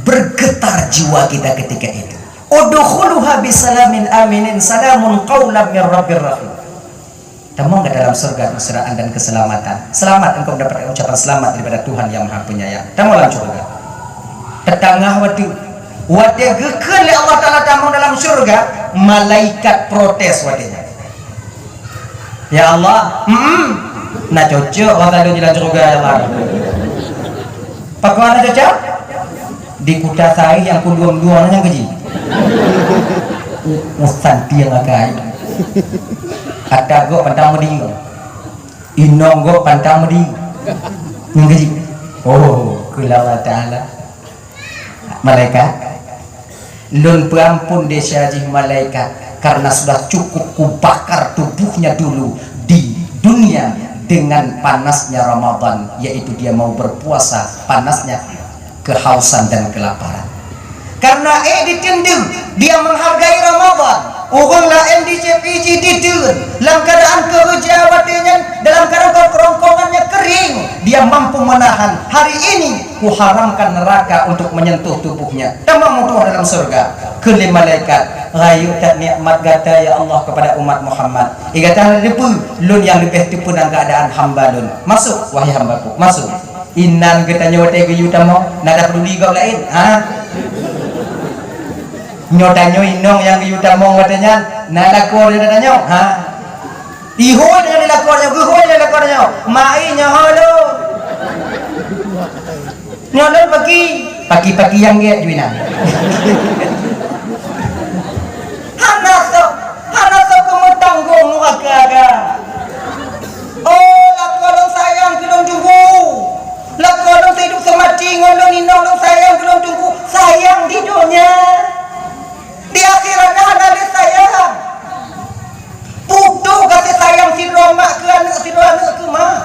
Bergetar jiwa kita ketika itu. Udkhuluha bisalamin aminin. Salamun qaulan mir rabbir rahim. Tamong ke dalam surga kesejahtera dan keselamatan. Selamat engkau mendapatkan ucapan selamat daripada Tuhan yang Maha Penyayang. Tamong dalam surga. Teutangah watée, watée geukheun lé Allah Taala tamong dalam surga, malaikat protes watée nyan. Ya Allah, hmm, na cocok rasa lôn jilan syurga, ya Allah. Pakon na cocok? Di kuta sai nyang kudua-dua nyang keji. Usan tiang akai. Kata gok pantang medi. Inong gok pantang medi. Nyang keji. Oh, keu Allah Taala. Malaikat, lôn peuampun desya jih malaikat, karena sudah cukup kubakar tubuhnya dulu di dunia dengan panasnya Ramadan, yaitu dia mau berpuasa, panasnya, kehausan dan kelaparan. Karena ék diteundeueng, dia menghargai Ramadan. Ureuëng laén di C P J diteun lam keadaan keureuja watée nyan, dalam keadaan kerongkongannya kering, dia mampu menahan. Hari ini kuharamkan neraka untuk menyentuh tubuhnya. Tamong mutuah dalam surga. Kheun lé malaikat, "Rayeuk that nikmat gata, ya Allah, kepada umat Muhammad. Di gata hana teupeue, lôn nyang leubeh teupeue dalam keadaan hamba lôn. Masuk, wahai hambaku, masuk." Inan geutanyoe watée geuyue tamong, na tapeduli gob laén, ha? Nyoe tanyoe inong nyang geuyue tamong watée nyan, na lakoe nyoe tanyoe, ha? Ihôi nyoe di lakoe nyoe, geuhôi nyoe lakoe nyoe, mai nyoe ho lôn. Nyoe lôn paki, paki-paki nyang gét ju inan. Hana soe, hana soe keumeutanggong nuraka ka. Oh, lakoe lôn sayang keu lôn teungku. Lakoe lôn seuhidup seumati ngon lôn inong lôn sayang keu lôn teungku. Sayang di donya. Di akhirat hana lé sayang. Putôh gaséh sayang sidroe mak keu aneuëk, sidroe aneuëk keu mak.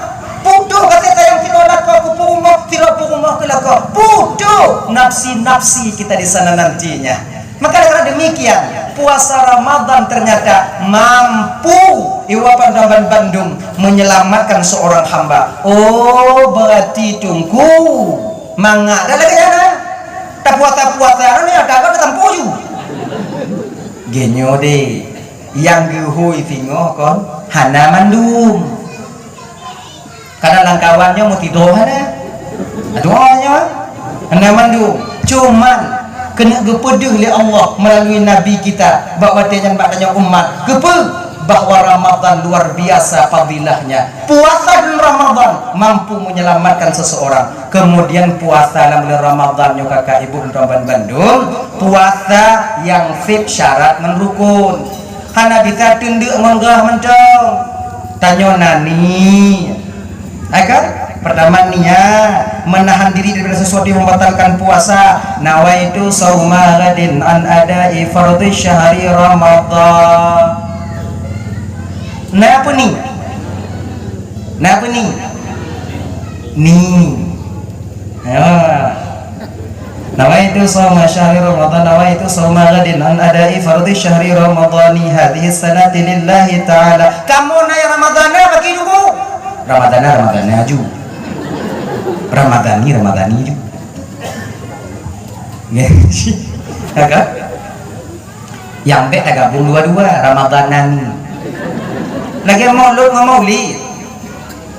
Putôh gaséh sayang sidroe lakoe keu peurumoh, sidroe peurumoh keu lakoe. Putôh nafsi-nafsi kita di sana nantinya. Maka dengan demikian, puasa Ramadan ternyata mampu iwapan dan bandum menyelamatkan seorang hamba. Oh, berarti tungku mangat dah lagée nyan, ha? Tapuasa-puasa ni ada apa tampôh ju. Genyo deh, yang geuhôi singoh kon hana mandum. Kadang lam kawan nyoe meusidroe hana. Dua nyoe hana mandum. Cuman Keuneuk geupeudeuh lé Allah meulalu nabi kita bak watée nyan bak tanyoe umat. Keupeue? Bahwa Ramadan luar biasa fadilahnya. Puasa bulan Ramadan mampu menyelamatkan seseorang. Kemudian puasa lam bulan Ramadan nyoe kakak ibu dan teman bandum, puasa nyang sép syarat ngon rukun. Hana bisa teundeuk ngon gah mantong. Tanyoe na ni. Hai kan? Pertama niat, menahan diri daripada sesuatu yang membatalkan puasa. Nawaitu sauma ghadin an adai fardhi syahri Ramadan. Na apa ni? Na apa ni? Ni. Ha. Nawaitu shauma syahri Ramadan, nawaitu shauma ghadin an adai fardhi syahri Ramadani hadhihi sanati lillahi ta'ala. Kamoe na nyang Ramadana bagi dulu. Ramadana, Ramadana aju. Ramadani, Ramadani aju. Ya kan? Nyang bék tagabong dua-dua, Ramadanan. Lagée Maulud ngon Maulid.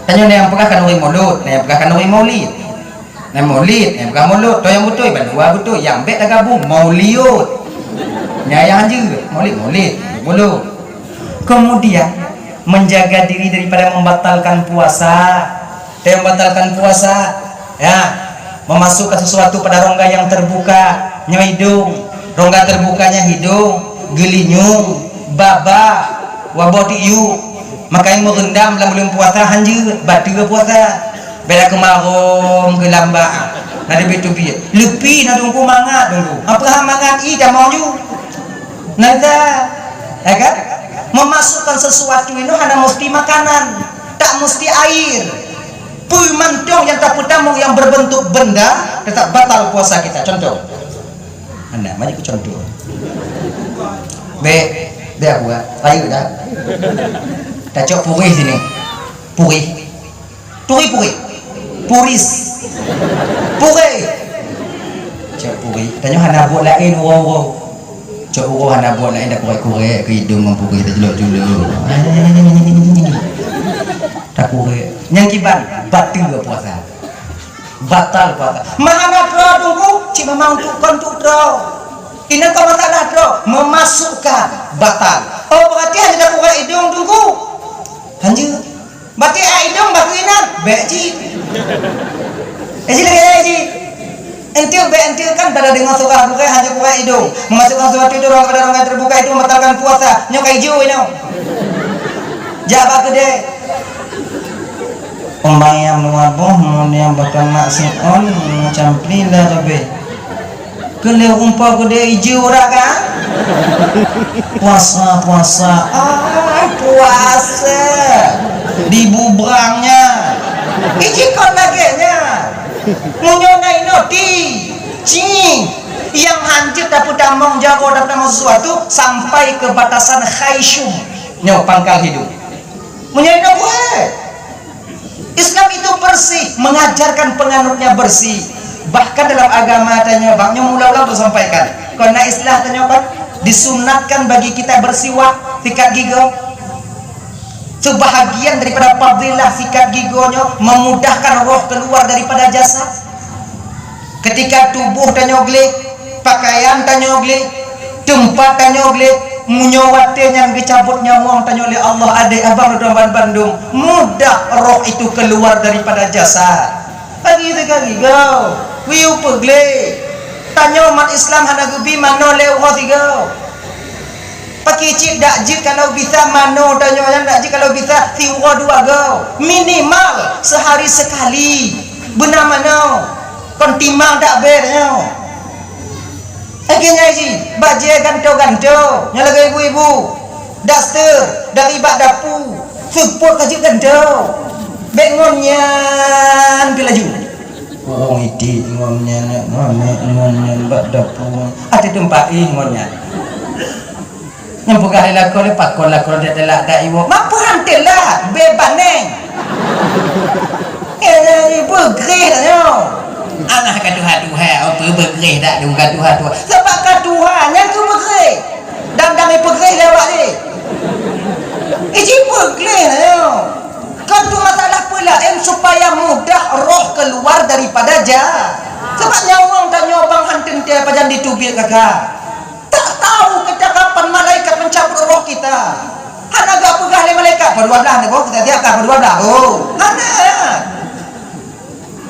Tanyoe na nyang peugah khanuri Maulud, na nyang peugah khanuri Maulid. Na Maulid, na nyang peugah Maulud. Toh nyang beutôi, bandua beutôi. Nyang bék tagabong, Mauliud. Nyang, nyang hanjeuet, Maulid, Maulid, Maulud. Kemudian, menjaga diri daripada membatalkan puasa. Dia membatalkan puasa, ya, memasukkan sesuatu pada rongga yang terbuka, nyoe idong, rongga terbukanya hidong, geulinyueng, baba, waboh tiyu. Makanya meurendam lam buleuen puasa hanjeuet, bateue puasa. Beda keumarong, geulamba. Na teubiet-teubiet. Leupie na teungku mangat teungku. Apa hak mangat i tamong ju? Nada, ya kan? Memasukkan sesuatu itu hana mesti makanan, tak mesti air. Peue mantong nyang tapeutamong yang berbentuk benda tetap batal puasa kita. Contoh, anda mari ku contoh. Be, be aku ah, rayu dah. Tacok purih sini. Purih. Turi puri. Puris. Puri. Cok puri. Tanyoe hana buet laén uroe-uroe. Cok uroe hana buet laén dak kurek-kurek keu idong ngon puri tajulok-julok. Takurek. Nyang kiban bateue puasa. Batal puasa. Mah hana droe teungku, cit memang untuk kon untuk droe. Inan kon masalah droe, memasukkan batal. Oh, berarti hana takurek idong teungku. Hanjeuet. Batik ai idong bak inan, bék jih. Eh, jih lagée jih. Enteuk bék enteuk kan pada deungoe surah bukai hanya bukai idong. Memasukkan sesuatu itu dalam keadaan rongga terbuka itu membatalkan puasa. Nyoe ka ijo inoe. Jak bak keudè. Umbang nyang dua boh, mun nyang bakal maksiat on, macam pli lah leubeh. Keu lheueh rumpok keudè ijo urat ka? Puasa, puasa. Ah, puasa. Dibubrangnya. Iji kon lagèe nyan. Meunyoe na inoti, ci, nyang hanjeuet tapeutamong jago, tapeutamong sesuatu sampai ke batasan khaisyum. Nyoe pangkal hidup. Meunyoe inok buet. Islam itu bersih, mengajarkan penganutnya bersih. Bahkan dalam agama tanyoe, bak nyoe mula-mula lôn sampaikan. Kon na istilah tanyoe kan, disunatkan bagi kita bersiwak, sikat gigi. Sebahagian daripada fadilah sikat gigi nyoe memudahkan roh keluar daripada jasad. Ketika tuboh tanyoe gleh, pakaian tanyoe gleh, teumpat tanyoe gleh, meunyoe watèe nyan geucabot nyawöng tanyoe lé Allah, adék abang droe ban-, bandum, mudah roh itu keluar daripada jasad. Lagi sikat gigi, wiu peugleh. Tanyoe umat Islam hana geubi manoe lhèe uroe sigoe. Pakri cit dak jeuet kalau bisa manoe tanyoe nyan dak jeuet kalau bisa siuroe dua goe. Minimal sehari sekali. Beuna manoe. Kon timang dak bèe tanyoe. Lagèe nyan jih, bajèe gantoe-gantoe, nyang lagèe ibu-ibu, daster, dari bak dapu, seupôt ka jeuet gantoe. Bèk ngon nyan pih laju. Ureueng iték ngon nyan, ngon nyan, ngon nyan bak dapu. Até teumpat éh ngon nyan. Nyang peugah lé lakoe lé pakon lakoe teulat dak iwoe. Mapeue han teulat, beubaneng. Eh, beugreh dak nyoe. Alah ka tuha-tuha, oh, peu beugreh dak dong ka tuha-tuha. Sabab ka tuha nyan keuh beugreh. Dan dang ipeugreh lé awak jih. Iji beugreh dak nyoe. Kan tu masalah peulaén supaya mudah roh keluar daripada ja-, Sabab nyawöng tanyoe bang han teuntèe pajan jiteubiet ka. Tak tahu kita kapan malaikat mencabut roh kita. Hana geupeugah lé malaikat, "Padua blaih neuboh, kita siap ka padua blaih." Oh, hana.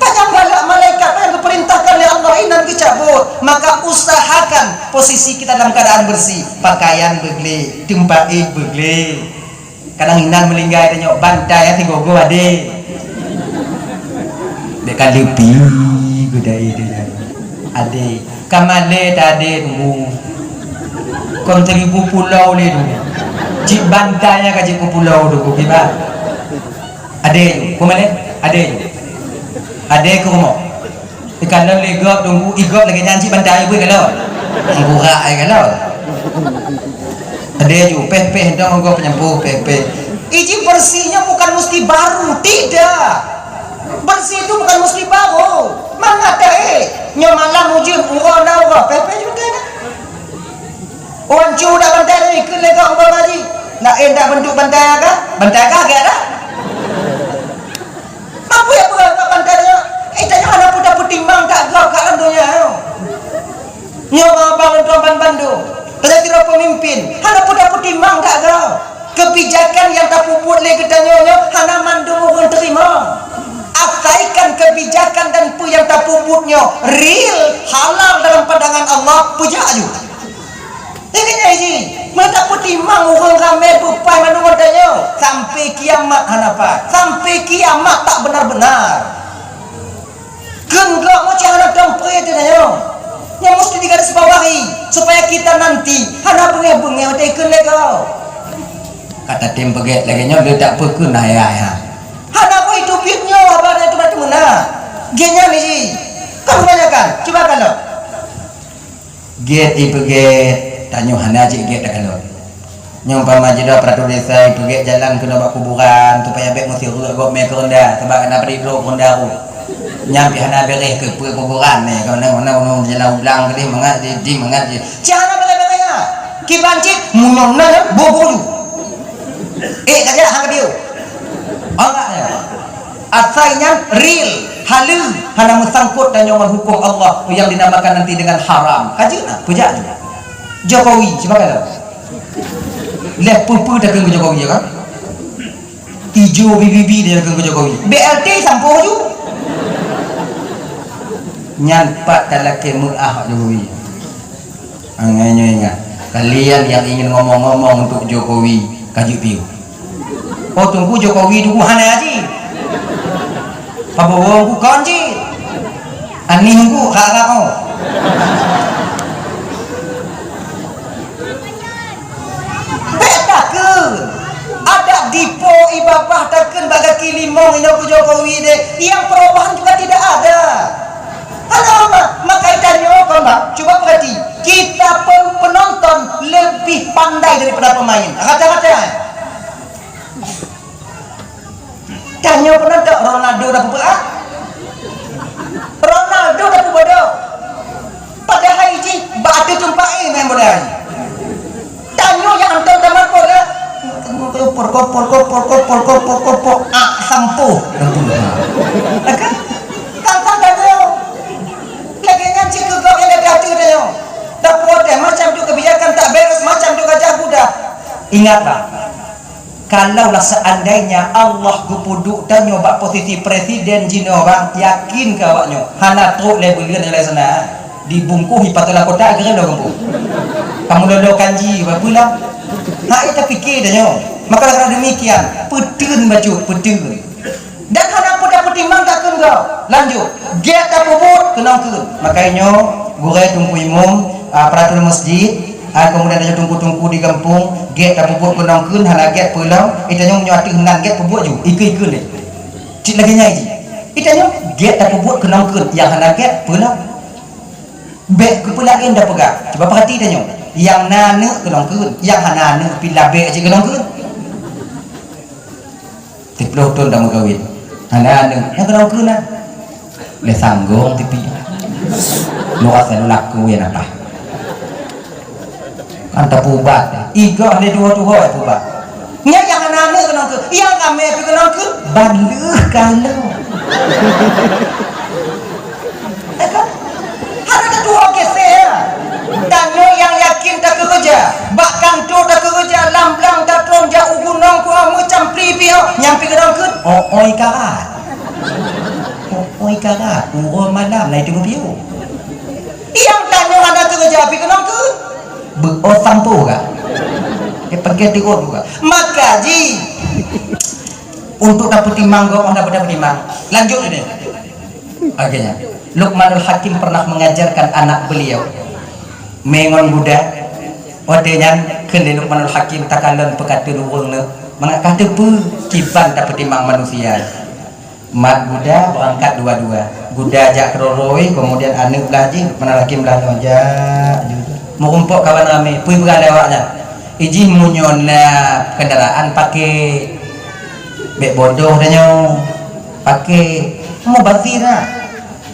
Pajan galak malaikat, pajan geupeurintahkan lé Allah inan geucabut. Maka usahakan posisi kita dalam keadaan bersih. Pakaian beugleh, teumpat éh beugleh. Kadang inan meulinggai tanyong bantai, ya, sigogo adé. Dek ka leupi gudai dia. Adé, ka malèe ta adé tunggu. Kon seribu pulau lé tunggu. Cit bantai nya ka cit pulau tunggu kiban. Adé, ku malèe? Adé. Adé ku rumoh. Ikalon lé gob tunggu, i gob lagèe nyan cit bantai beuh kalon. Meugurak ai kalon. Ada ju, peh-peh dong gob penyampôh, peh-peh. Iji bersihnya bukan mesti baru, tidak. Bersih itu bukan mesti baru. Mangat eh, nyoe malam ujeuen, uroe na uroe, peh-peh ju bantai na. Wan cu dak bantai tadi, keu lé gob uroe na ji. Nak eh dak bentuk bantai ka? Bantai ka gèt dah? Apa yang peugah kat bantai nyoe? Eh, tanyoe hana peue tapeutimang that gob kat lam donya nyoe. Nyoe abang lôn tuan ban bandum. Tanyoe sidroe peumimpin, hana peue tapeutimang that gob. Kebijakan nyang tapeubuet lé geutanyoe nyoe hana mandum ureueng teurimong. Asaikan kebijakan dan peue nyang tapeubuet nyoe real, halal dalam pandangan Allah, peujak aju. Ingat nyan ji, meunan tapeutimang ureueng ramè beupai mandum watèe nyoe, sampai kiamat hana pat, sampai kiamat tak benar-benar. Kheun gob meucah hana tom pré teuh nyoe. Nyan mesti digarisbawahi, supaya kita nanti hana beungèh-beungèh watèe kheun lé gob. Ka tatem peugèt lagèe nyoe, le tak peukheun hai-hai ha. Hana boh itu pih nyoe haba nyan teuma teumeunak. Gèt nyan ji. Kon kebanyakan, cuba kalon. Gèt ipeugèt, tanyoe hana cit gèt takalon. Nyoe umpama jidong aparatur desa ipeugèt jalan keunoe bak kuburan, supaya bèk meusireuk gob mè keureunda, sabab na padit droe keureunda rot. Nyan pih hana beureh keu peue kuburan nè, keunoe, keunoe, keunoe jalan ulang keudeh mangat di, di mangat di. Cit hana beureh-beureh nyan. Kiban cit, meunyoe na nyan, boh-boh ju. Eh, ka jak, hana ka dieu. Anggap nyan. Asai nyan real, haleue, hana meusangkot tanyoe ngon huköm Allah nyang dinamakan nanti dengan haram. Ka jeuet na, peujak ju. Jokowi, cuba kalon. Lheuh peue-peue takheun keu Jokowi, ya kan? Ijo bibi-bi dia takheun keu Jokowi. B L T sampôh ju. Nyan pat talakèe meu'ah Jokowi. Angai nyoe ingat, kalian yang ingin ngomong-ngomong untuk Jokowi, ka jeuet piôh. Oh, Teungku Jokowi Teungku hana ji. Prabowo Teungku kon ji. Anies Teungku rara oh. Bèk takheun. Adak dipo i babah takheun bak gaki limong inoe keu Jokowi deh. Yang perubahan juga tidak ada. Hana, maka tanyoe kon, Bang, cuba perhati, kita pe-, penonton lebih pandai daripada pemain. Rata-rata. Tanyoe penonton, Ronaldo dah peubuet, ah? Ronaldo dah peubodoh. Padahai jih bak ateueh teumpat eh main bola jih. Tanyoe nyang hantom tamakot lah. Kopor, kopor, kopor, kopor, kopor, kopor. Ah, sampôh. Kan? Kan, kan, tanyoe. Lagèe nyan cit keu gob nyang gata teuh tanyoe. Taprotes macam tu kebijakan, tak beres macam tu gajah guda. Ingatlah, Kalaulah seandainya Allah geupeuduek tanyoe bak posisi presiden jinoe, bang, yakin keu awaknyoe hana trok lé buleuen lé sana, dibungkôh ipatôh lam kotak geureuloh gampông. Kamoe lolo kanji bak peue lom? Hai tapike tanyoe. Maka karena demikian, peuteun bacut, peuteun. Dan hana peue tapeutimang takheun gob. Lanjut, gèt tapeubuet keunong kheun. Maka nyoe gurèe teungku imum, a, aparatur masjid, a, kemudian ada teungku-teungku di gampông, gèt tapeubuet keunong kheun, hana gèt peue lom. Itanyoe meunyoe ateueh nan gèt peubuet ju, ikeue-ikeue lé. Cit lagèe nyan jih. Itanyoe gèt tapeubuet keunong kheun, nyang hana gèt peue lom. Bèk keupeue laén tapeugah. Cuba perhati tanyoe. Nyang na aneuk keunong kheun, nyang hana aneuk pih labèk cit keunong kheun. Siplôh thôn tameukawen. Hana aneuk, nyang keunong kheun na. Lé sanggong tipi. Luas lalu laku ya napa. Kan tapeubat. Igoh lé tuho-tuho ya peubat. Nyan nyang hana aneuk keunong kheun, nyang ramè pih keunong kheun, ban lheueh kalon. Ya kan? Oi karat. Oi karat. Uroe malam na itu piôh. Nyang tanyoe hana keureuja pih keunong keu. Beuo sampoe ka. Dia pakai tiga juga. Maka ji untuk tapeutimang gob, tapeutimang. Lanjut ini. Akhirnya, Luqmanul Hakim pernah mengajarkan anak beliau mengon guda. Watée nyan kheun lé Luqmanul Hakim takalon peukateun ureuëng nyoe, mangat ka teupeu kiban tapeutimang manusia. Mat guda beurangkat dua-dua. Guda jak keudroe, keumudian aneuëk blah jih, Luqmanul Hakim blah nyoe jak. Meurumpok kawan ramé, peue peugah lé awaknyan? Ijih meunyoe na kendaraan pakai. Bék bodoh tanyoe. Pakai. Mubazir na.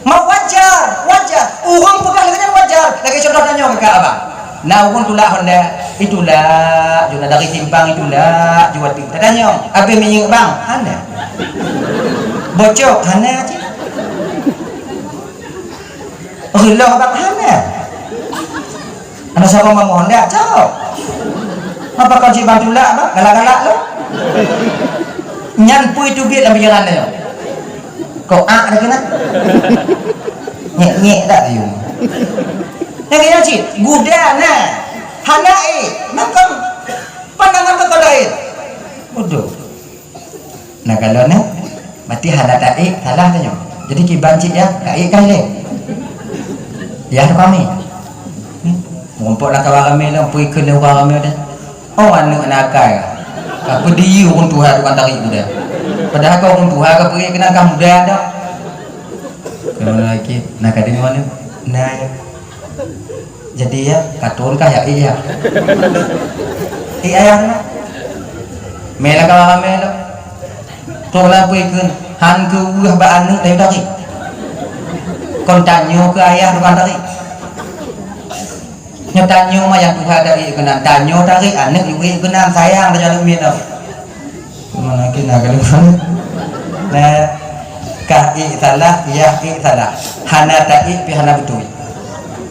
Ma wajar, wajar. Ureuëng peugah lagée nyan wajar. Lagée contoh tanyoe keu abang. Na ureuëng tulak Honda, itulak, juna dari simpang itulak, juwa tu. Tatanyong, abéh minyeuk bang? Hana. Bocok? Hana cit. Reuloh bang? Hana. Aneuk saboh mamong ndak cok. Apa kau cit bang tulak bang? Galak-galak lo. Nyan pui teubiet lam pikiran dia. Kok ak dah kena? Nyek-nyek dak you. Nyek-nyek cit. Guda na. Hana eh. Makam pandangan kau lain. Bodoh. Nah, kalau ni, berarti hana taék, salah tanyoe. Jadi kiban cit ya, taék kan lé. Ya tu kami. Hmm. Mumpok nak kawan ramé lah, pui kena orang ramé dah. Oh, aneuk anak akai. Ka peudiyeu ureuëng tuha tukang tarik muda. Padahal kau ureuëng tuha ka peuri keunan ka muda dah. Kalau lagi, nak ada ni mana? Nah. Jadi ya, katun kah ya iya. Iya ya. Mela ka mela. Kok lampu ikun han ke ulah ba aneuk dari tadi. Kon tanyo ke ayah tukang tadi. Nyo tanyo mah yang tuha dari keunan tanyo tadi aneuk ibu keunan sayang dari aneuk minum. Mana kena kena. Nah, kah ik salah, yah ik salah. Hana taik pi hana betul.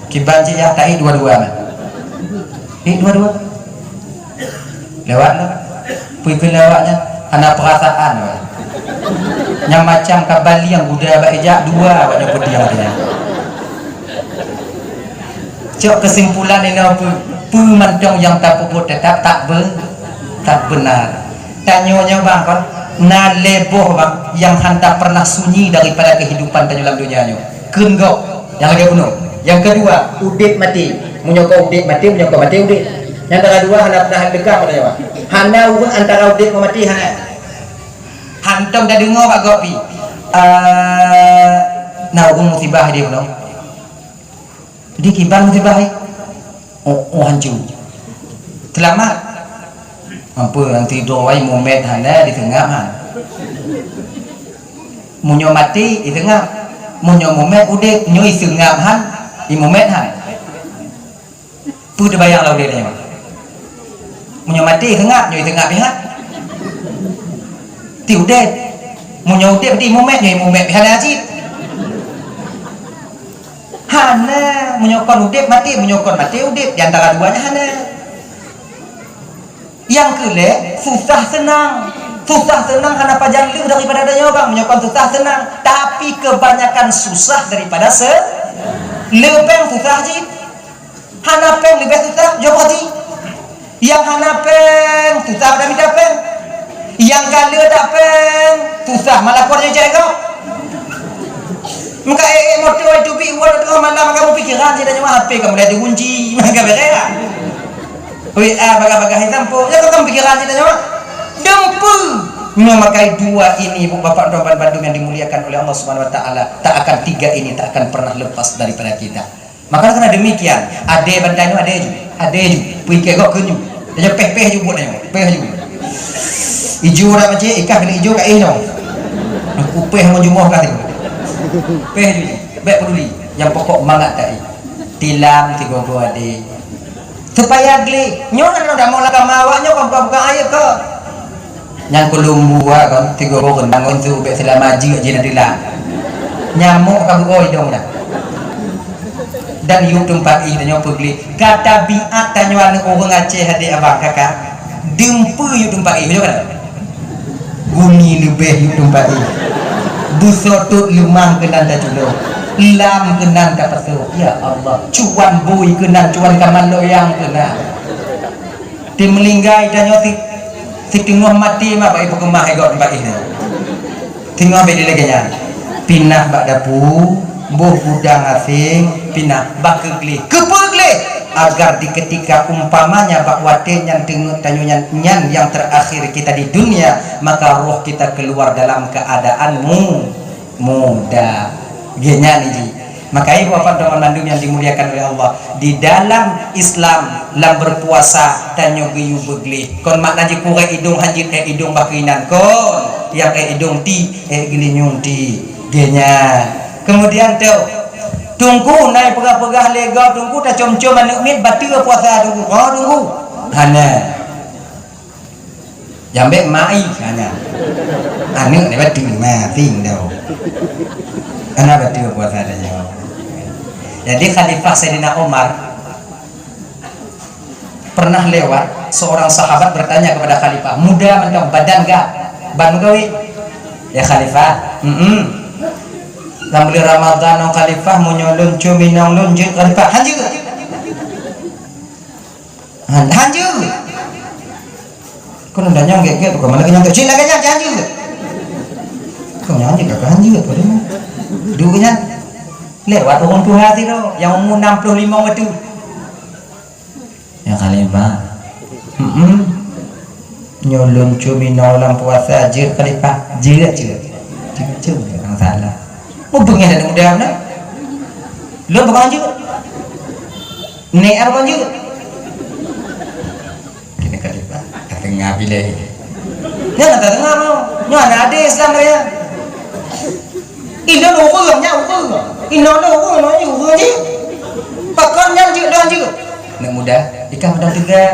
Kiban cik yah taik dua-dua mah. Ik dua-dua. Lewat lah. Pui pui lewatnya hana perasaan weh. Nyang macam ka baliang guda bak ijak dua awaknya putih yang dia. Cok kesimpulan inoe pu, pu mantong nyang tapeubuet tetap tak be, tak benar. Tanyoe nyoe bang kon na lé boh bang nyang hanta pernah sunyi daripada kehidupan tanyoe lam dunia nyoe. Kheun gob nyang lagée bunoe. Yang kedua, udeb mati. Meunyoe kau udeb mati, meunyoe kau mati udeb. Yang kedua hana pernah dekat pada nyawa. Hana ureuëng antara udeb ngon mati hana. Hantom dah dengar bak gob pi. Ah, na ureuëng musibah di bunoe. Di kiban musibah hai. Oh, oh hancur. Selamat. Apa nanti doai mumet hana diseungap han. Meunyoe mati diseungap. Meunyoe mumet udeb nyoe diseungap han, di mumet han. Peue teubayang lam udeb nyoe? Meunyoe mati diseungap nyoe diseungap pihak. Ti udeb. Meunyoe udeb di mumet nyoe mumet pihak hana cit. Hana, meunyoe kon udeb mati, meunyoe kon mati udeb, di antara dua nyan hana. Yang keulhée, susah senang. Susah senang hana pajan leuh daripada tanyoe bang, meunyoe kon susah senang. Tapi kebanyakan susah daripada se-, le péng susah cit. Hana péng leubeh susah, jok hati. Nyang hana péng, susah pada mita péng. Nyang ka le dak péng, susah malah kon nyang cek kau. Muka eh, eh moto itu bi buat tu malam kamu pikiran tidak cuma H P kamu lihat dikunci, maka beres. W A bagah-bagah hitam po, ya kamu pikiran tidak cuma. Dempu. Memakai dua ini, ibu bapak tuan bandum yang dimuliakan oleh Allah Subhanahu wa taala, tak akan tiga ini tak akan pernah lepas daripada kita. Maka karena demikian, ade bantai nyoe ade ju, ade ju, pui kegok ke nyu. Dia peh-peh ju buat nyoe, peh ju. Ijo dah macam ikan kena ijo kat eh nyoe. Aku peh mau jumah kat tu. Peh ju. Baik peduli. Yang pokok mangat tadi. Tilam tiga-tiga ade. Supaya geli. Nyoe kan dah mau lagam awak nyoe kan bukan-bukan air ke. Nyang keulumbu kan tiga boh keunang ngon su bék seulama jeuet jih na teulang. Nyamok ka beuoi dong dah. Dan yue teumpat ih tanyoe peugli. Ka tabiat tanyoe aneuk ureueng Aceh adik abang kakak. Deumpeue yue teumpat ih nyoe kan. Gumi leubeh yue tumpahi. Beusotot leumah keunan taculo. Lam keunan tapasoe. Ya Allah, cuan bui keunan, cuan kamal loyang keunan. Ti meulinggai tanyoe si, si teungoh maté mah bak ipeukeumah i gob teumpat nyoe. Teungoh bèk dilèe nyan. Pinah bak dapu, boh gudang aséng, pinah bak keu gleh. Keupeue gleh? Agar di ketika umpamanya bak watèe nyan teungeut tanyoe nyan, nyan nyang terakhir kita di dunia, maka roh kita keluar dalam keadaan mu-, muda. Geuh nyan jih. Maka ibu bapak teman mandum yang dimuliakan oleh Allah, di dalam Islam, lam berpuasa, tanyoe geuyue beugleh. Kon makna jih kurek idong hanjeuet èk idong bak keuinan. Kon, nyang èk idong ti, èk geulinyueng ti. Geuh nyan. Kemudian tu, Teungku, na i peugah-peugah lé gob Teungku, tacom-com aneuk miet bateue puasa Teungku. Oh, Teungku. Hana. Jambek mai hana. Aneuk ni bateue mati dah. Hana bateue puasa dah nyoe. Jadi Khalifah Saidina Umar pernah lewat, seorang sahabat bertanya kepada Khalifah, muda mantong, badan gah, ban meugawi? Ya Khalifah, hmm. Lam buleuen Ramadan nyoe Khalifah, meunyoe lôn com inong lôn jeuet Khalifah, hanjeuet. Han, hanjeuet. Kon udah nyang gèt-gèt, bukan malah kenyang tu. Cit lagèe nyan, hanjeuet. Kon hanjeuet, kakak hanjeuet, pada mah. Dua nyan. Lewat ureueng tuha tadi tu, yang umur enam puluh lima waktu. Ya Khalifah. Hmm. Nyoe lôn com inong lam puasa, jeuet Khalifah. Jeuet, jeuet. Jeuet, jeuet. Jangan salah. Mupeugah dah muda mana? Lôn bukan jeuet. Nek apa jeuet? Kini Khalifah, ka teungoh bilai. Nyan ka teungoh mau. Nyoe aneuk adé Islam raya. Inong ureueng, nyan ureueng. Inong ureueng, inong ureueng jih. Pakon nyan jeuet, nyan jeuet. Aneuk muda, ikah mantong teuga.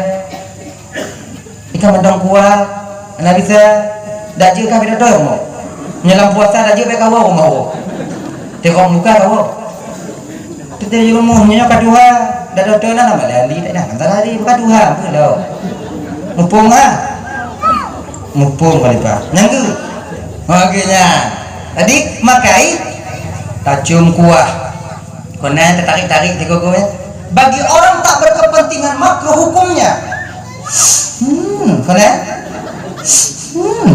Ikah mantong kuat. Aneuk bisa, dak jeuet kah beda doyong mau. Nyoe lam puasa dak jeuet bèk kawoe rumoh. Tengok muka kawoe. Teuntèe di rumoh nyoe ka tuha, dak dokto na nama lali dak dah. Antara hari buka tuha, apa lo? Muphom ah. Muphom Khalifah. Nyang geu. Oke nyan. Jadi makai tacom kuah. Kona tatarik-tarik di gogo ya. Bagi orang tak berkepentingan makruh hukumnya. Hmm, kona? Hmm.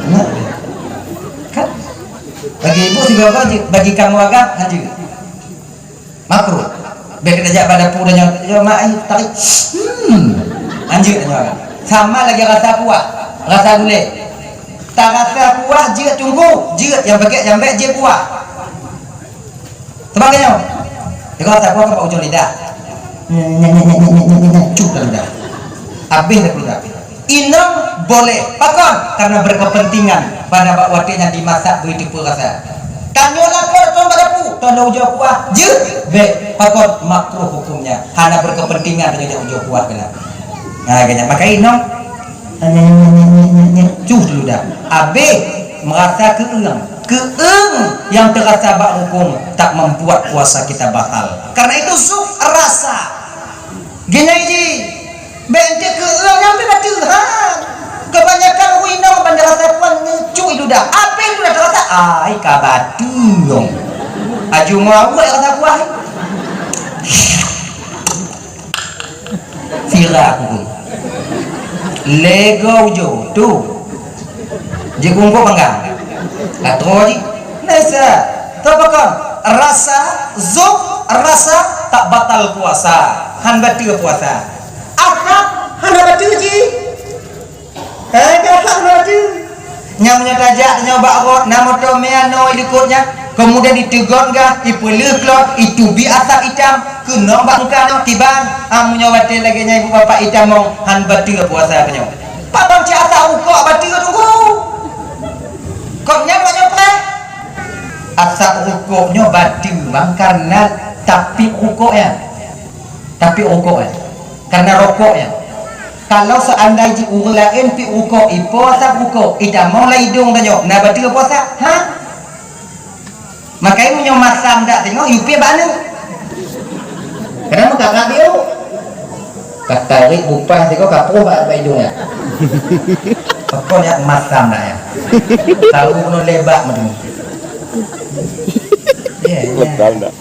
Nah. Kan? Bagi ibu tiga orang je, bagi kamu agak hanjeuet. Makruh. Bèk kita jak pada pu dan nyoe, "Ya mak, ai tarik." Hmm. Hanjeuet nyoe. Sama lagi rasa kuah, rasa gulai. Tak rasa kuah jeuet Teungku, jeuet nyang pakai jambek jeuet kuah. Sebagai nyoe. Tengok rasa kuah ke bak ujong lidah. Nyek, nyek, nyek, nyek, nyek, nyek, nyek, nyek, cuk dalam lidah. Habis dah lidah. Inong boleh. Pakon? Karena berkepentingan pada bak watèe nyan dimasak beu teupeu rasa. Tanyoe lapor kon bak dapu, tanyoe ujoe kuah, jeuet, bèk. Pakon? Makruh hukumnya. Hana berkepentingan tanyoe jak ujoe kuah keunan. Ha, keunan. Maka inong, nyek, nyek, nyek, nyek, nyek, nyek, cuh dulu dah. Habis merasa keueung. Keueung yang terasa bak hukum tak membuat puasa kita batal. Karena itu zuk rasa. Geunyai jih, bèk enteuk keu ureueng nyang pih bateue, ha. Kebanyakan ureueng inong ban rasa puan ngeucui ludah. Apé ludah terasa, ai ka bateue. Aju ngawat rasa puan. Sira aku. Lego ujo tu. Jikungkuk panggang. Latro jih. Nesa. Tapi kan rasa, zuk rasa tak batal puasa. Han bateue puasa. Asap hana bateue jih. Eh, dah hana bateue. Nyang meunyoe tajak nyoe bak rot, na moto meunoe i likot nyan. Kemudian ditegon gah, ipeuleueh klot, itubi asap itam, keunong bak muka nyoe, tiban. Ah, meunyoe watèe lagèe nyan ibu bapak itamong, han bateue puasa nyoe. Padahai cit asap rukok bateue tunggu. Kok nyan buat nyoe preh? Asap rukok nyoe bateue bang karena tapi rukok nyan. Tapi rukok nyan. Karena rokok nyan. Kalau seandai jih ureueng laén pi rukok, ipo asap rukok, itamong lam idong tanyoe, na bateue puasa? Ha? Makajih meunyoe masa dak tengok, yue piep bak aneuk. Kadang meukarat biôh. Ka tarék bupah sigoe ka poh bak, bak idong nyan. Pakon nyan masam dah nyan. Tahu keunoe lebak meuteumé. Ya, ya. Masam dah.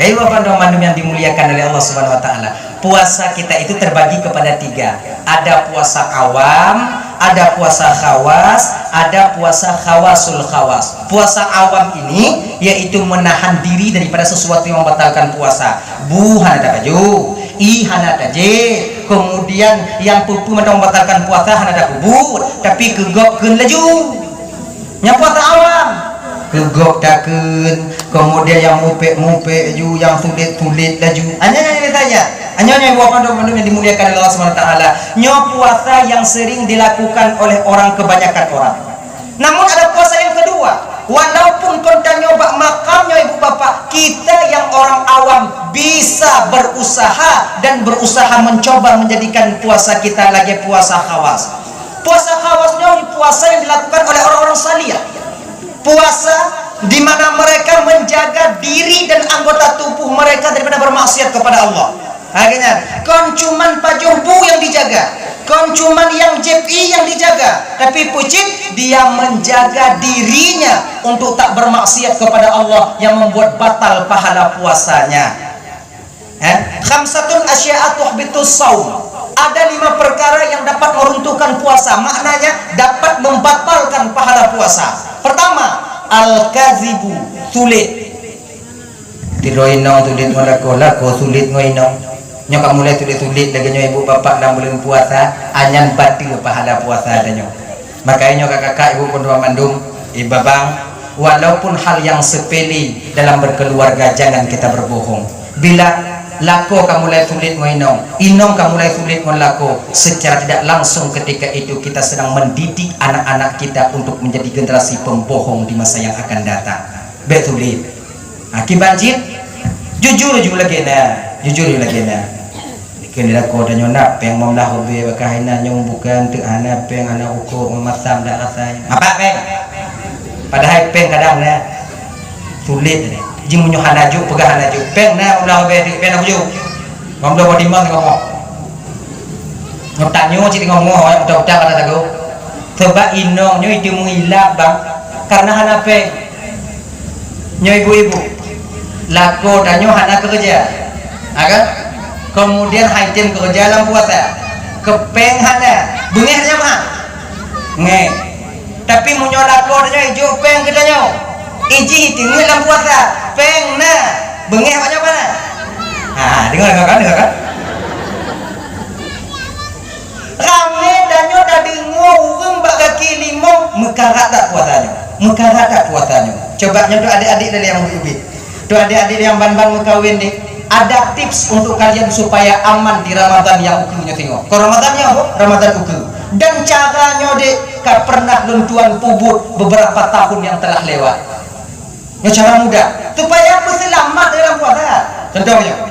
Jadi, Bapak dan Ibu yang dimuliakan oleh Allah Subhanahu wa Taala, puasa kita itu terbagi kepada tiga. Ada puasa awam, ada puasa khawas, ada puasa khawasul khawas. Puasa awam ini yaitu menahan diri daripada sesuatu yang membatalkan puasa. Bu hana tabaju, ie hana tajép, kemudian nyang peue-peue mantong membatalkan puasa hana tapeubuet, tapi keu gob kheun laju. Nyan puasa awam. Keu gob takheun, kemudian nyang mupék-mupék laju, nyang sulet-sulet laju. Hanya nyan saja. Hanya nyan buah mandum-mandum yang dimuliakan oleh Allah Subhanahu wa Taala. Nyoe puasa yang sering dilakukan oleh orang, kebanyakan orang. Namun ada puasa yang kedua. Walaupun kon tanyoe bak makam nyoe ibu bapak, kita yang orang awam bisa berusaha dan berusaha mencoba menjadikan puasa kita lagi puasa khawas. Puasa khawas nyoe puasa yang dilakukan oleh orang-orang saleh. Puasa di mana mereka menjaga diri dan anggota tubuh mereka daripada bermaksiat kepada Allah. Akhirnya, kon cuman pajoh bu yang dijaga, kon cuman nyang jép ie yang dijaga, tapi pucit dia menjaga dirinya untuk tak bermaksiat kepada Allah yang membuat batal pahala puasanya. Eh, khamsatun asya'a tuhbitus shaum. Ada lima perkara yang dapat meruntuhkan puasa, maknanya dapat membatalkan pahala puasa. Pertama, al-kazibu, sulet. Tiroe inong sulet ngon lakoe, lakoe sulet ngon inong. Nyoe ka mulai sulet-sulet lagèe nyoe ibu bapak lam buleuen puasa, nyan bateue pahala puasa tanyoe. Maka nyoe kakak-kakak, ibu pun dua mandum, ibu babang, walaupun hal yang sepele dalam berkeluarga, jangan kita berbohong. Bila lakoe ka mulai sulet ngon inong, inong ka mulai sulet ngon lakoe, secara tidak langsung ketika itu kita sedang mendidik anak-anak kita untuk menjadi generasi pembohong di masa yang akan datang. Bèk sulet. Ha, kiban cit, jujur ju lagèe na, jujur ju lagèe na. Dikheun lé lakoe tanyoe na péng lima belas ribèe, bak hai na nyang bukan teuk hana péng, hana rukok, masam dak rasa. Apa péng? Padahai péng kadang na sulet tadi. Ji meunyoe hana jok, peugah hana jok. Péng na lima belas ribèe teuk, péng na jok. Lima belas ribèe lima belas. Nyoe tanyoe cit ngomong, utang-utang kata tago. Sebab inong nyoe itu meuilap bang, karena hana péng. Nyoe ibu-ibu, lakoe tanyoe hana keureuja, ha kan? Kemudian hai tem keureuja lam puasa, keu péng hana, beungèh nyan mah. Ngèh. Tapi meunyoe lakoe tanyoe ijok péng keu tanyoe, ijih teungeut lam puasa, péng na, beungèh bak nyoe hana. Ha, deungoe, deungoe kan, deungoe kan? Ramé tanyoe tadeungoe ureueng bak kaki limong meukarat that puasa nyoe. Meukarat that puasa nyoe. Coba nyoe tu adik-adik dari yang ubit-ubit. Tu adik-adik yang ban-ban meukawen deh. Ada tips untuk kalian supaya aman di Ramadan yang ukeue nyoe singoh. Kon Ramadan nyoe, Ramadan ukeue. Dan cara nyoe deh ka pernah lôn tuan peubuet beberapa tahun yang telah lewat. Nyoe cara mudah supaya peuseulamat dalam puasa. Contoh nyoe.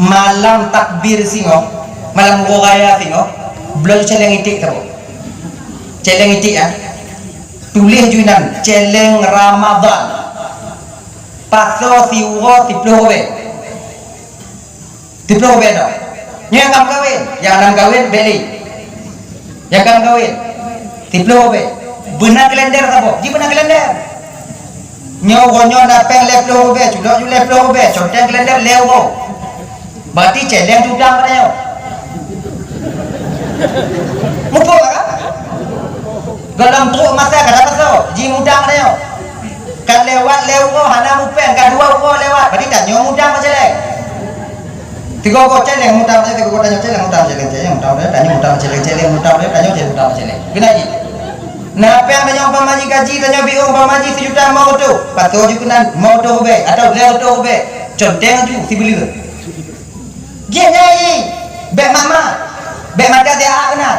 Malam takbir singoh, malam uroe raya singoh, bloe céléng iték saboh. Céléng iték, ya. Tuléh ju inan, céléng Ramadan. Pasoe siuroe siplôh ribèe. Siplôh ribèe nyoe. Nyoe nyang ka meukawen, nyang hana meukawen, bèk lé. Nyang ka meukawen, siplôh ribèe. Beuna kalender saboh, ji beuna kalender. Nyoe uroe nyoe na péng lhèe plôh ribèe, culok ju lhèe plôh ribèe, conteng kalender lhèe uroe. Berarti céléng tutang pada nyoe. Muphom kan? Gohlom trôk masa ka dapat soe, ji mutang pada nyoe. Ka lewat lhèe uroe hana mupéng, ka dua uroe lewat, berarti tanyoe mutang bak céléng. Tiga uroe céléng mutang bak céléng, tiga uroe tanyoe céléng mutang bak céléng, céléng mutang bak céléng, céléng mutang bak céléng, céléng mutang bak céléng. Keunan jih. Na péng tanyoe umpama jih gaji tanyoe biôh umpama jih sijuta limong reutôh, pasoe ju keunan limong reutôh ribèe atawa lhèe reutôh ribèe, conteng ju sibuleuen. Jih nyan, bèk mak-mak, bèk mata siat keunan.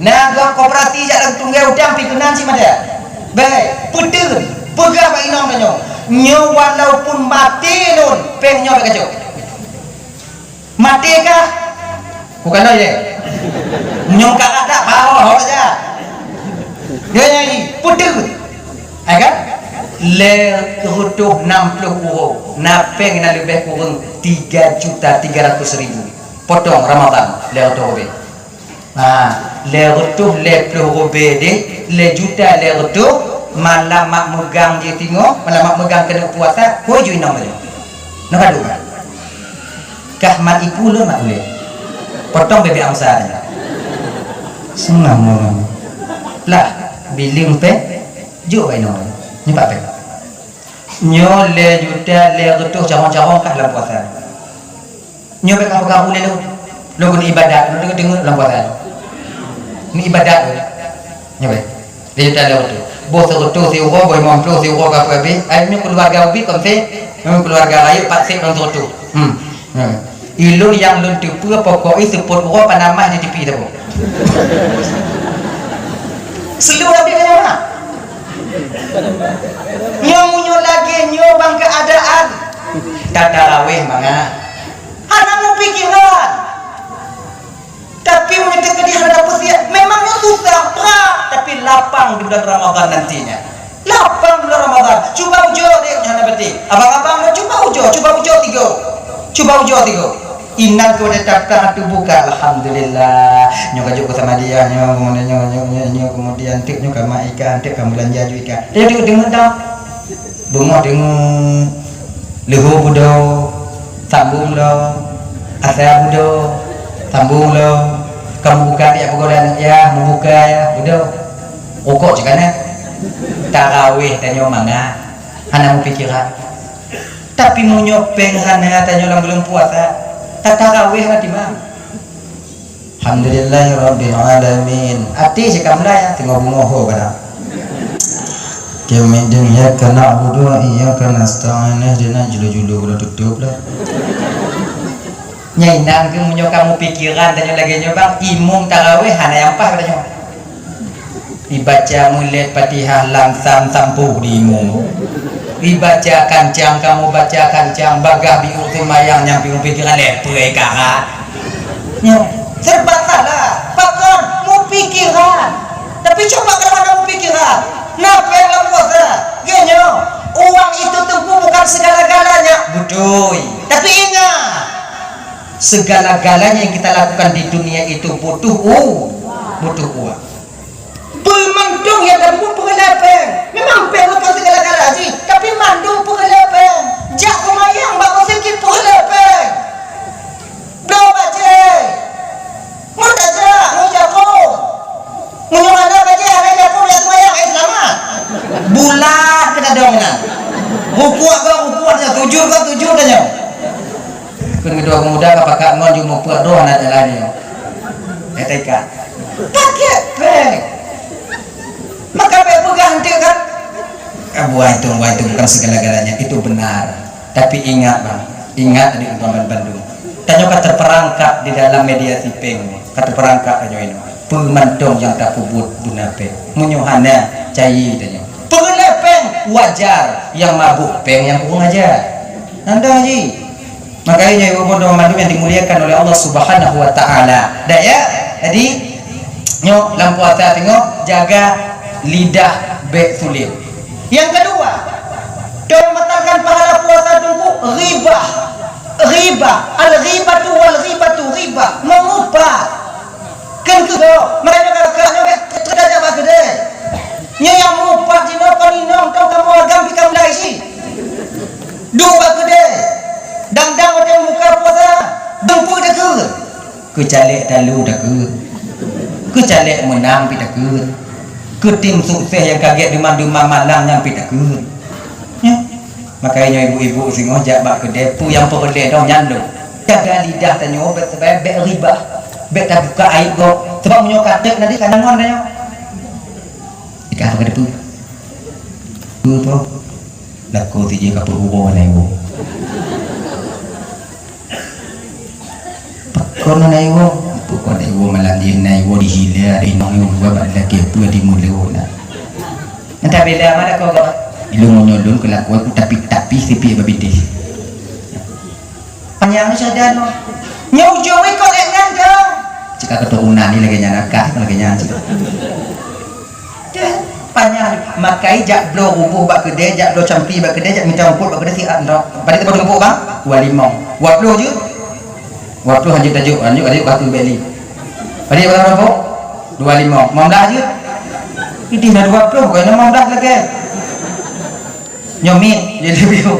Na gob koperasi jak lam tunggée utang pi keunan cit mata. Bèk, peuteun, peugah bak inong tanyoe, nyoe walaupun maté lôn, péng nyoe bèk kacok. Maté kah? Bukan lôn, ya. Nyoe ka rata baroe saja. Nyoe nyang peuteun. Hai kan? Lhèe reutôh nam ploh uroe, na péng na leubeh kureueng tiga juta tiga ratus ribu. Potong Ramadhan, lhèe reutôh ribèe. Ha, lhèe reutôh lhèe ploh ribèe deh, lhèe juta lhèe reutôh, malam mak meugang jih tingoh, malam mak meugang keuneuk puasa, hôi ju inong tadi. Nyoe ka dua. Kah mat iku lôn mat ulèe. Potong bèbèk angsa tadi. Seunang ureueng. Lah, bileueng péng, jok bak inong. Nyoe pat péng. Nyoe lhèe juta lhèe reutôh carông-carông kah lam puasa. Nyoe bèk kapeugah ulèe lôn. Lôn keuneuk ibadat, lôn deungoe-deungoe lam puasa. Ni ibadat lôn. Nyoe bèk. Lhèe juta lhèe reutôh. Boh seureutôh siuroe, boh limong ploh siuroe ka habéh. Ai nyoe keuluwarga ubit kon sép, nyoe keuluwarga rayeuk pat sép lôn seureutôh. Hmm. Hmm. Ilôn nyang lôn teupeue pokok jih seupôt uroe panamah di tipi teupeue. Seuleueng habéh nyoe na. Nyoe meunyoe lagèe nyoe bang keuadaan, tatarawéh mangat. Hana meupikéran. Tapi meunyoe teukeudi hana peusiap, memang nyoe susah, brat, tapi lapang di bulan Ramadhan nantinya. Lapang bulan Ramadhan. Cuba ujoe deh, hana beutôi. Abang-abang dah cuba ujoe, cuba ujoe tiga. Cuba ujoe tiga. Inan keu watèe daftar teubuka, alhamdulillah. Nyoe ka jok keu Samadiyah, nyoe, nyoe, nyoe, nyoe, nyoe, nyoe, kemudian teuk nyoe ka mak ikan, teuk ka meulanja ju ikan. Dia deungoe-deungoe dah. Beungoh deungoe, leuhô budo, sambung lom, asa budo, sambung lom. Ka meubuka di apa gola aneuk yah, meubuka yah, budo. Rukok cit ka na. Tarawéh tanyoe mangat, hana meupikéran. Tapi meunyoe péng hana tanyoe lam buleuen puasa, tatarawéh hana timang. Alhamdulillahirabbil alamin. Até cit ka mulai, teungoh beungoh ho kadang. Keumidan iyyaka na'budu wa iyyaka nasta'in, ihdinas, julu-julu udah tutup lah. Nyang inan keu meunyoe ka meupikéran tanyoe lagèe nyoe bang, imum tarawéh hana nyang paih tanyoe. Ibaca mulod Fatihah lam sam sampôh di imum. Ibaca kancang, kamoe baca kancang, bagaih biôh seumayang nyang piôh pikiran lé peue ka. Nyoe, serba salah. Pakon? Meupikiran. Tapi cuba kalau ada meupikiran. Na péng lam puasa. Geuh nyoe, uang itu Teungku bukan segala-galanya. Beutôi. Tapi ingat, segala-galanya yang kita lakukan di dunia itu butuh u-, butuh uang. Peue mantong nyang tapeubuet peureulèe péng. Memang péng bukan segala-gala jih, tapi mandum peureulèe péng. Jak seumayang bak meuseujid peureulèe péng. Bloe bajèe. Ngon tajak, ngon japông. Meunyoe hana bajèe, hana japông, jak seumayang, eh, seulamat. Bulat keu tadong nyan. Rukuk keu rukuk nyan, sujud keu sujud nyan. Kheun keudua peumuda ka pakat ngon jeuet mupeue droe hana jalan nyoe. Eh, teuka. Pakai péng. Maka péng peugah nanti kan. Ah, buah itu, buah itu bukan segala-galanya. Itu benar. Tapi ingat, Bang. Ingat tadi untuk bandum. Tanyoe ka terperangkap di dalam mediasi péng. Ka terperangkap tanyoe ini. Peue mantong nyang tapeubuet guna péng. Meunyoe hana, cai tanyoe. Peureulèe péng wajar, nyang mabök péng nyang kurang ajar. Nanda ji. Makanya ibu-ibu dan mandum yang dimuliakan oleh Allah Subhanahu wa taala. Dah ya? Jadi nyoe lam puasa tengok jaga lidah bèk sulet. Yang kedua, dan membatalkan pahala puasa tunggu ghibah. Ghibah, al-ghibatu wal ghibatu ghibah, mengubah. Kan keu gob, makanya kakak nyoe bèk teuka jak bak keudè. Nyoe nyang meupat jinoe kon inong tong kamoe agam pih ka mulai cit. Duek bak keudè. Dang-dang watèe buka puasa, dong peue takheun. Keu caleg talu takheun. Keu caleg meunang pih takheun. Keu tim sukses nyang ka gèt dumam-dumam malam nyan pih takheun. Nyoe. Makanya ibu-ibu singoh jak bak keudè, peue nyang peureulèe dong nyan lom. Jaga lidah tanyoe bèk, bèk, bèk ribah. Bèk tabuka aib gob. Sabab meunyoe ka teuk nanti ka ngon tanyoe. Ikah apa kata peue? Peue po? Lakoe sijeuh ka peuhuro na iwoe. Pakon na iwoe? Pakon na iwoe malam jih na iwoe di hila, di inong iwoe buat bak lelaki peue di mulo na. Entah bela mana kau kau. Ilung meunyoe lôn keulakuan ku tapi-tapi sipiek babitih. Panyang saja no. Nyau jauh ikot lek nyan tu. Cika keturunan ni lagi nyan akah lagi nyan cik. Panyang, makai jak bloe ruboh bak keudè, jak bloe campli bak keudè, jak mita rumpok bak keudè siat droe. Padit teupeu rumpok bang? Dua limong. Dua ploh jeuet? Dua ploh hanjeuet tajok, hanjeuet, hanjeuet bak keu bèk lé. Padit teupeu rumpok? Dua limong. Lima belas jeuet? Idih na dua ploh, bukan lima belas lagèe. Nyoe miet, jadi biu.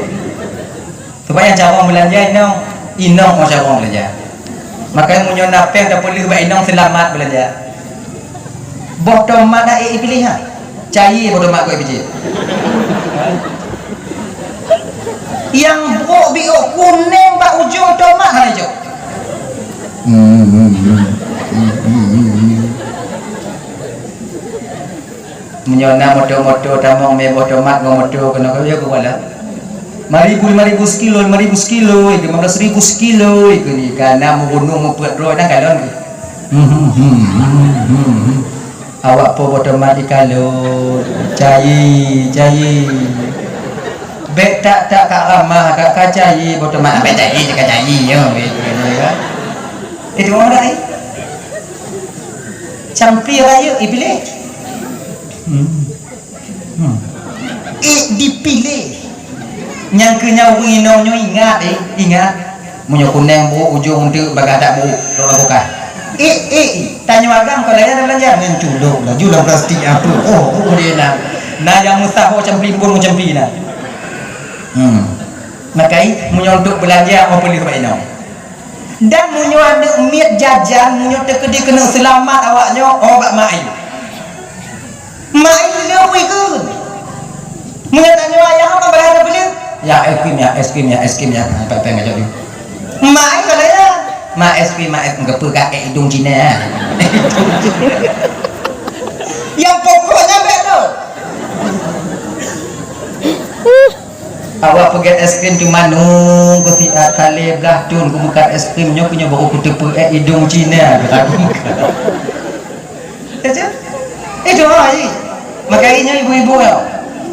Supaya carông beulanja inong, inong mau carông beulanja. Makanya meunyoe na péng tapeuleuh bak inong seulamat beulanja. Boh tomat na ék ipiléh ha. Cayé boh tomat keu ipiléh. Yang brok biôk kunéng bak ujong tomat hana ijok. Meunyoe na moto-moto tamong meuboh tomat ngon moto keunoe ka yue keu kuala. Lima ribu, lima ribu sekilo, lima ribu sekilo, lima belas ribu sekilo, ikeu ni ka na meurunung meupeuet droe na kalon. Awak po boh tomat ikalon, cayé, cayé. Bèk tak-tak ka ramah ka, ka cayé boh tomat, bèk cayé, ka cayé, yo, gitu, gitu, ya. Itu orang lain. Campli rayeuk ipiléh. Hmm. Hmm. Ék dipiléh. Nyang keu nyan ureueng inong nyoe ingat, eh, ingat. Meunyoe kunéng brok ujong teuk bagah dak brok, lôn lakukan. Ék, ék, ék. Tanyoe agam kalau ya beulanja ngon culok laju lam plastik apa. Oh, oh, dia na. Na nyang meusaho campli bun ngon campli na. Hmm. Makai meunyoe untuk beulanja mau peuleuh bak inong. Dan meunyoe aneuk miet jajan, meunyoe teukeudi keuneuk seulamat awak nyoe, oh bak mak ayah. Mak ayah le wui keu. Meunyoe tanyoe ayah apa barang ada beli? Ya es krim ya, es krim ya, es krim ya. Peng peng aja dulu. Mak ayah kalau ya, mak es krim, mak es krim kepeugah eh idong Cina ya. Yang pokoknya bek tu. Awak peugét es krim cuma nunggu siat kali blah thon kumeukat es krim nyoe keu nyoe baru kuteupeu eh idong Cina kata kumeukat. Kata? Itu hai. Makai nyoe ibu-ibu nyoe.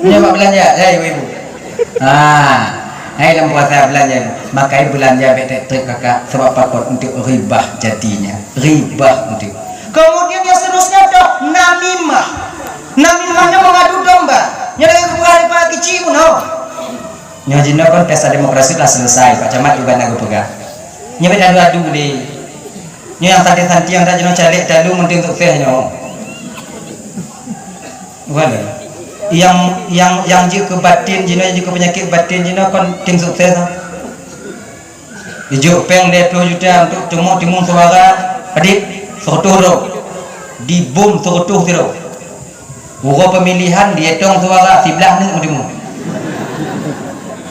Nyoe bak beulanja, ya ibu-ibu. Ha. Hai dalam puasa beulanja. Makai beulanja bek trek-trek kakak sebab pakon untuk ribah jadinya. Ribah untuk. Kemudian yang seterusnya dah namimah. Namimah nyoe mengadu domba. Nyoe lagèe geupeugah lé Pak Kici bunoe. Nyoe jinoe kon pesta demokrasi telah selesai, Pak Camat juga na geupeugah. Nyoe beda adu-adu lé. Nyoe nyang santi-santi nyang tak jinoe caleg talu meunteng sukses nyoe. Bukan lé. Yang yang yang jeuet keu batin jinoe, yang jeuet keu penyakit batin jinoe kon tim sukses. Ijok péng lhèe ploh juta untuk teumèe timun suara padit seratus droe. Dibom seratus sidroe. Uroe pemilihan dietong suara siblaih neuk meuteumèe.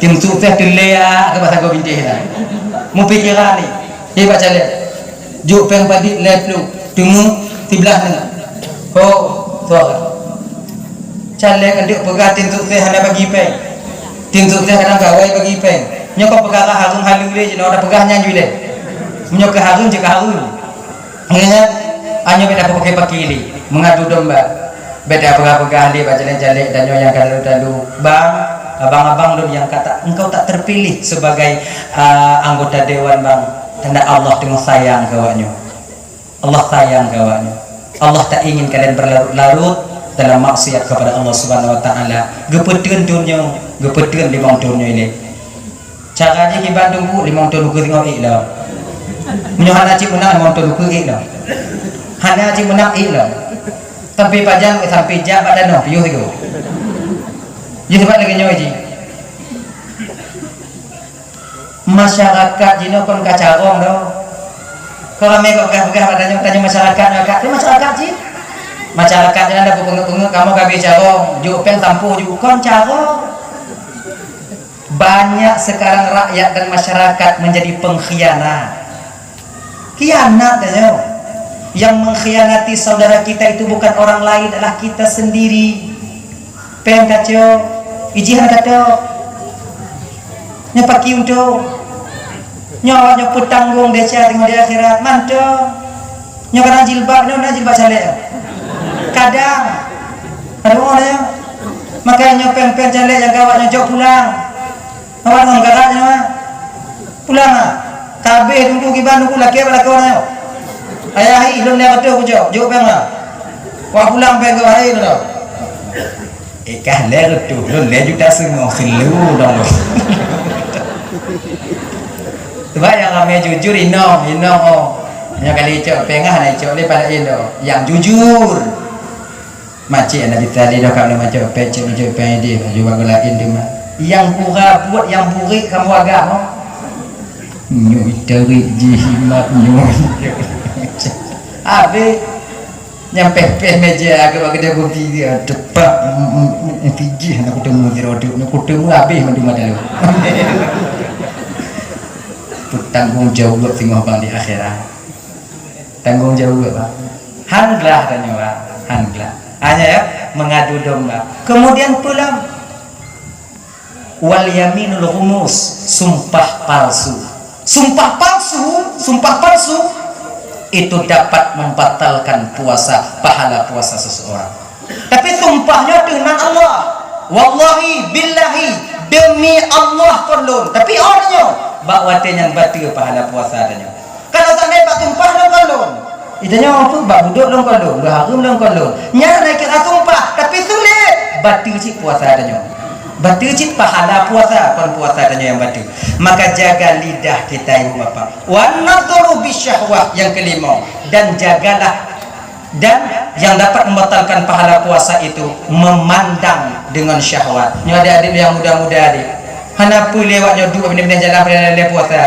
Tim sukses teulia keu basa goe bintéh na. Meupikiran ni. Di baca lé. Jok péng padit lhèe ploh, teumèe siblaih neuk. Ho, suara. Caleg antuk peugah tim sukses hana bagi péng. Tim sukses kadang gawai bagi péng. Nyoe kon peukara hareuem haleue lé jinoe, dak peugah nyan jih lé. Meunyoe keu hareuem cit keu hareuem. Ingat, nyoe beda pakai-pakai lé, mengadu domba. Beda peugah-peugah lé bak caleg-caleg dan nyoe nyang ka talu-talu. Bang, abang-abang lôn nyang kata, engkau tak terpilih sebagai, ah, anggota dewan, Bang. Tanda Allah teungoh sayang keu awak nyoe. Allah sayang keu awak nyoe. Allah tak ingin kalian berlarut-larut dalam maksiat kepada Allah Subhanahu wa Taala. Geupeuteun thon nyoe, geupeuteun limong thon nyoe ilèe. Cara jih kiban teungku limong thon ukeue singoh ék lom. Meunyoe hana cit meunang limong thon ukeue ék lom. Hana cit meunang ék lom. Sampai pajan sampai jak bak danau piôh sigoe. Jih sebab lagèe nyoe jih. Masyarakat jinoe kon ka carông doh. Kon ramé ka peugah-peugah bak tanyoe, tanyoe masyarakat, masyarakat. Tapi masyarakat cit. Masyarakat jinoe ada peungeut-peungeut kamoe ka abéh carông, jok péng sampôh jok kon carông. Banyak sekarang rakyat dan masyarakat menjadi pengkhianat. Khianat tanyoe. Yang mengkhianati saudara kita itu bukan orang lain, adalah kita sendiri. Péng kacok, ijih hana kacok. Nyoe paki untok. Nyoe awak nyoe peutanggong desya teungoh di akhirat. Mantong. Nyoe kadang jilbab, nyoe na jilbab caleg. Kadang. Aduh, nyoe. Makanya nyoe péng-péng caleg nyang ka awak nyoe jok pulang. Awak ngon galak nyoe. Pulang ah. Ka abéh teungku kiban teungku lakèe bak lakoe nyoe. Ayah hi lôn lhèe reutôh kujok, jok péng ah. Wak pulang péng keu hai lôn. Eh, kah lhèe reutôh, lôn lhèe juta seungoh, seuleu dong lôn. Sebab nyang ramè jujur inong, inong oh. Nyoe kali icok pèng ah, na icok lé pala inong. Nyang jujur. Macik Nabi Saleh dah ka lôn macok pèng, cok macok pèng idéh, laju bak laén teuma. Nyang kura buet nyang burék kamoe agam oh. Nyoe iteuri jimat nyoe. Habéh. Nyang pèh-pèh mèjè, agak bak keudè kopi dia, tepak, mm, mm, mm, pijih hana kuteumèe sidroe teuk, nyoe kuteumèe habéh mandum mata lôn. Tanggong jaweueb singoh bang di akhirat. Tanggong jaweueb, Bang. Han glah tanyoe, Bang. Han glah. Hanya ya, mengadu domba. Kemudian pulang. Wal yaminul ghumus, sumpah palsu. Sumpah palsu, sumpah palsu itu dapat membatalkan puasa, pahala puasa seseorang. Tapi sumpah nyoe teuh nan Allah. Wallahi, billahi, demi Allah kon lôn. Tapi oh nyoe, bak watèe nyan bateue pahala puasa tanyoe. Kalau seandai bak sumpah lôn kon lôn. Ita nyoe apa? Bak budok lôn kon lôn, beuhareuem lôn kon lôn. Nyan na kira sumpah, tapi sulet. Bateue cit puasa tanyoe. Bateue cit pahala puasa, kon puasa tanyoe nyang bateue. Maka jaga lidah kita, ibu bapa. Wan nadhru bisyahwah, yang kelima. Dan jagalah, dan yang dapat membatalkan pahala puasa itu memandang dengan syahwat. Nyoe adik-adik yang muda-muda adik. Hana peue lé awak nyoe duek bina-bina jalan pada lé puasa.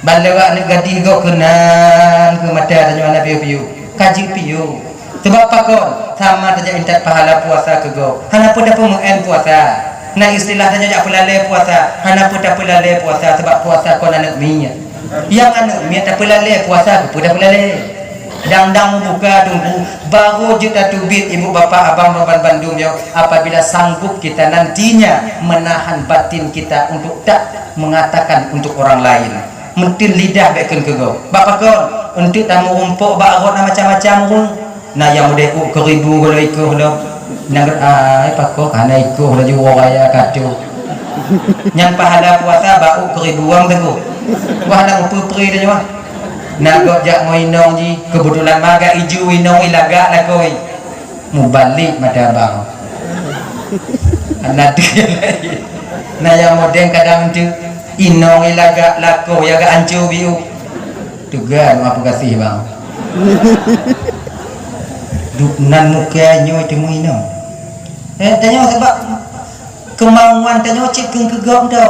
Ban lewat aneuk gadih gob keunan keu mata tanyoe hana piôh-piôh. Ka jeuet piôh. Sebab pakon? Sama tajak intat pahala puasa keu gob. Hana peue tapeumeu'en puasa. Na istilah tanyoe jak peulalé puasa. Hana peue tapeulalé puasa sebab puasa kon aneuk miet. Nyang aneuk miet tapeulalé puasa keu peue tapeulalé. Dang-dang mubuka Teungku, baru jeuet tateubiet ibu bapak abang ban bandum nyoe apabila sanggup kita nantinya menahan batin kita untuk tak mengatakan untuk orang lain. Meuteun lidah bèk kheun keu gob. Bak pakon? Eunteuk tameurumpok bak rot na macam-macam ureueng. Na nyang meudeh ôk keuribu golom ikoh lom. Nyang ai pakon hana ikoh laju woe raya kacau. Nyang pahala puasa bak ôk keuribu wang teungku. Wah na upeue-peue tanyoe. Na gob jak ngon inong jih, keubeutulan magak iju inong ilagak lakoe. Mubalek mata abang. Anak tu yang lain. Nah, yang modern kadang tu, inong ilagak lakoh, ya gak ancu biu. Tuga, maaf kasih, bang. Duk nan muka nyoe temu inong. Eh, tanya sebab kemauan tanyoe cit keu keugok tu.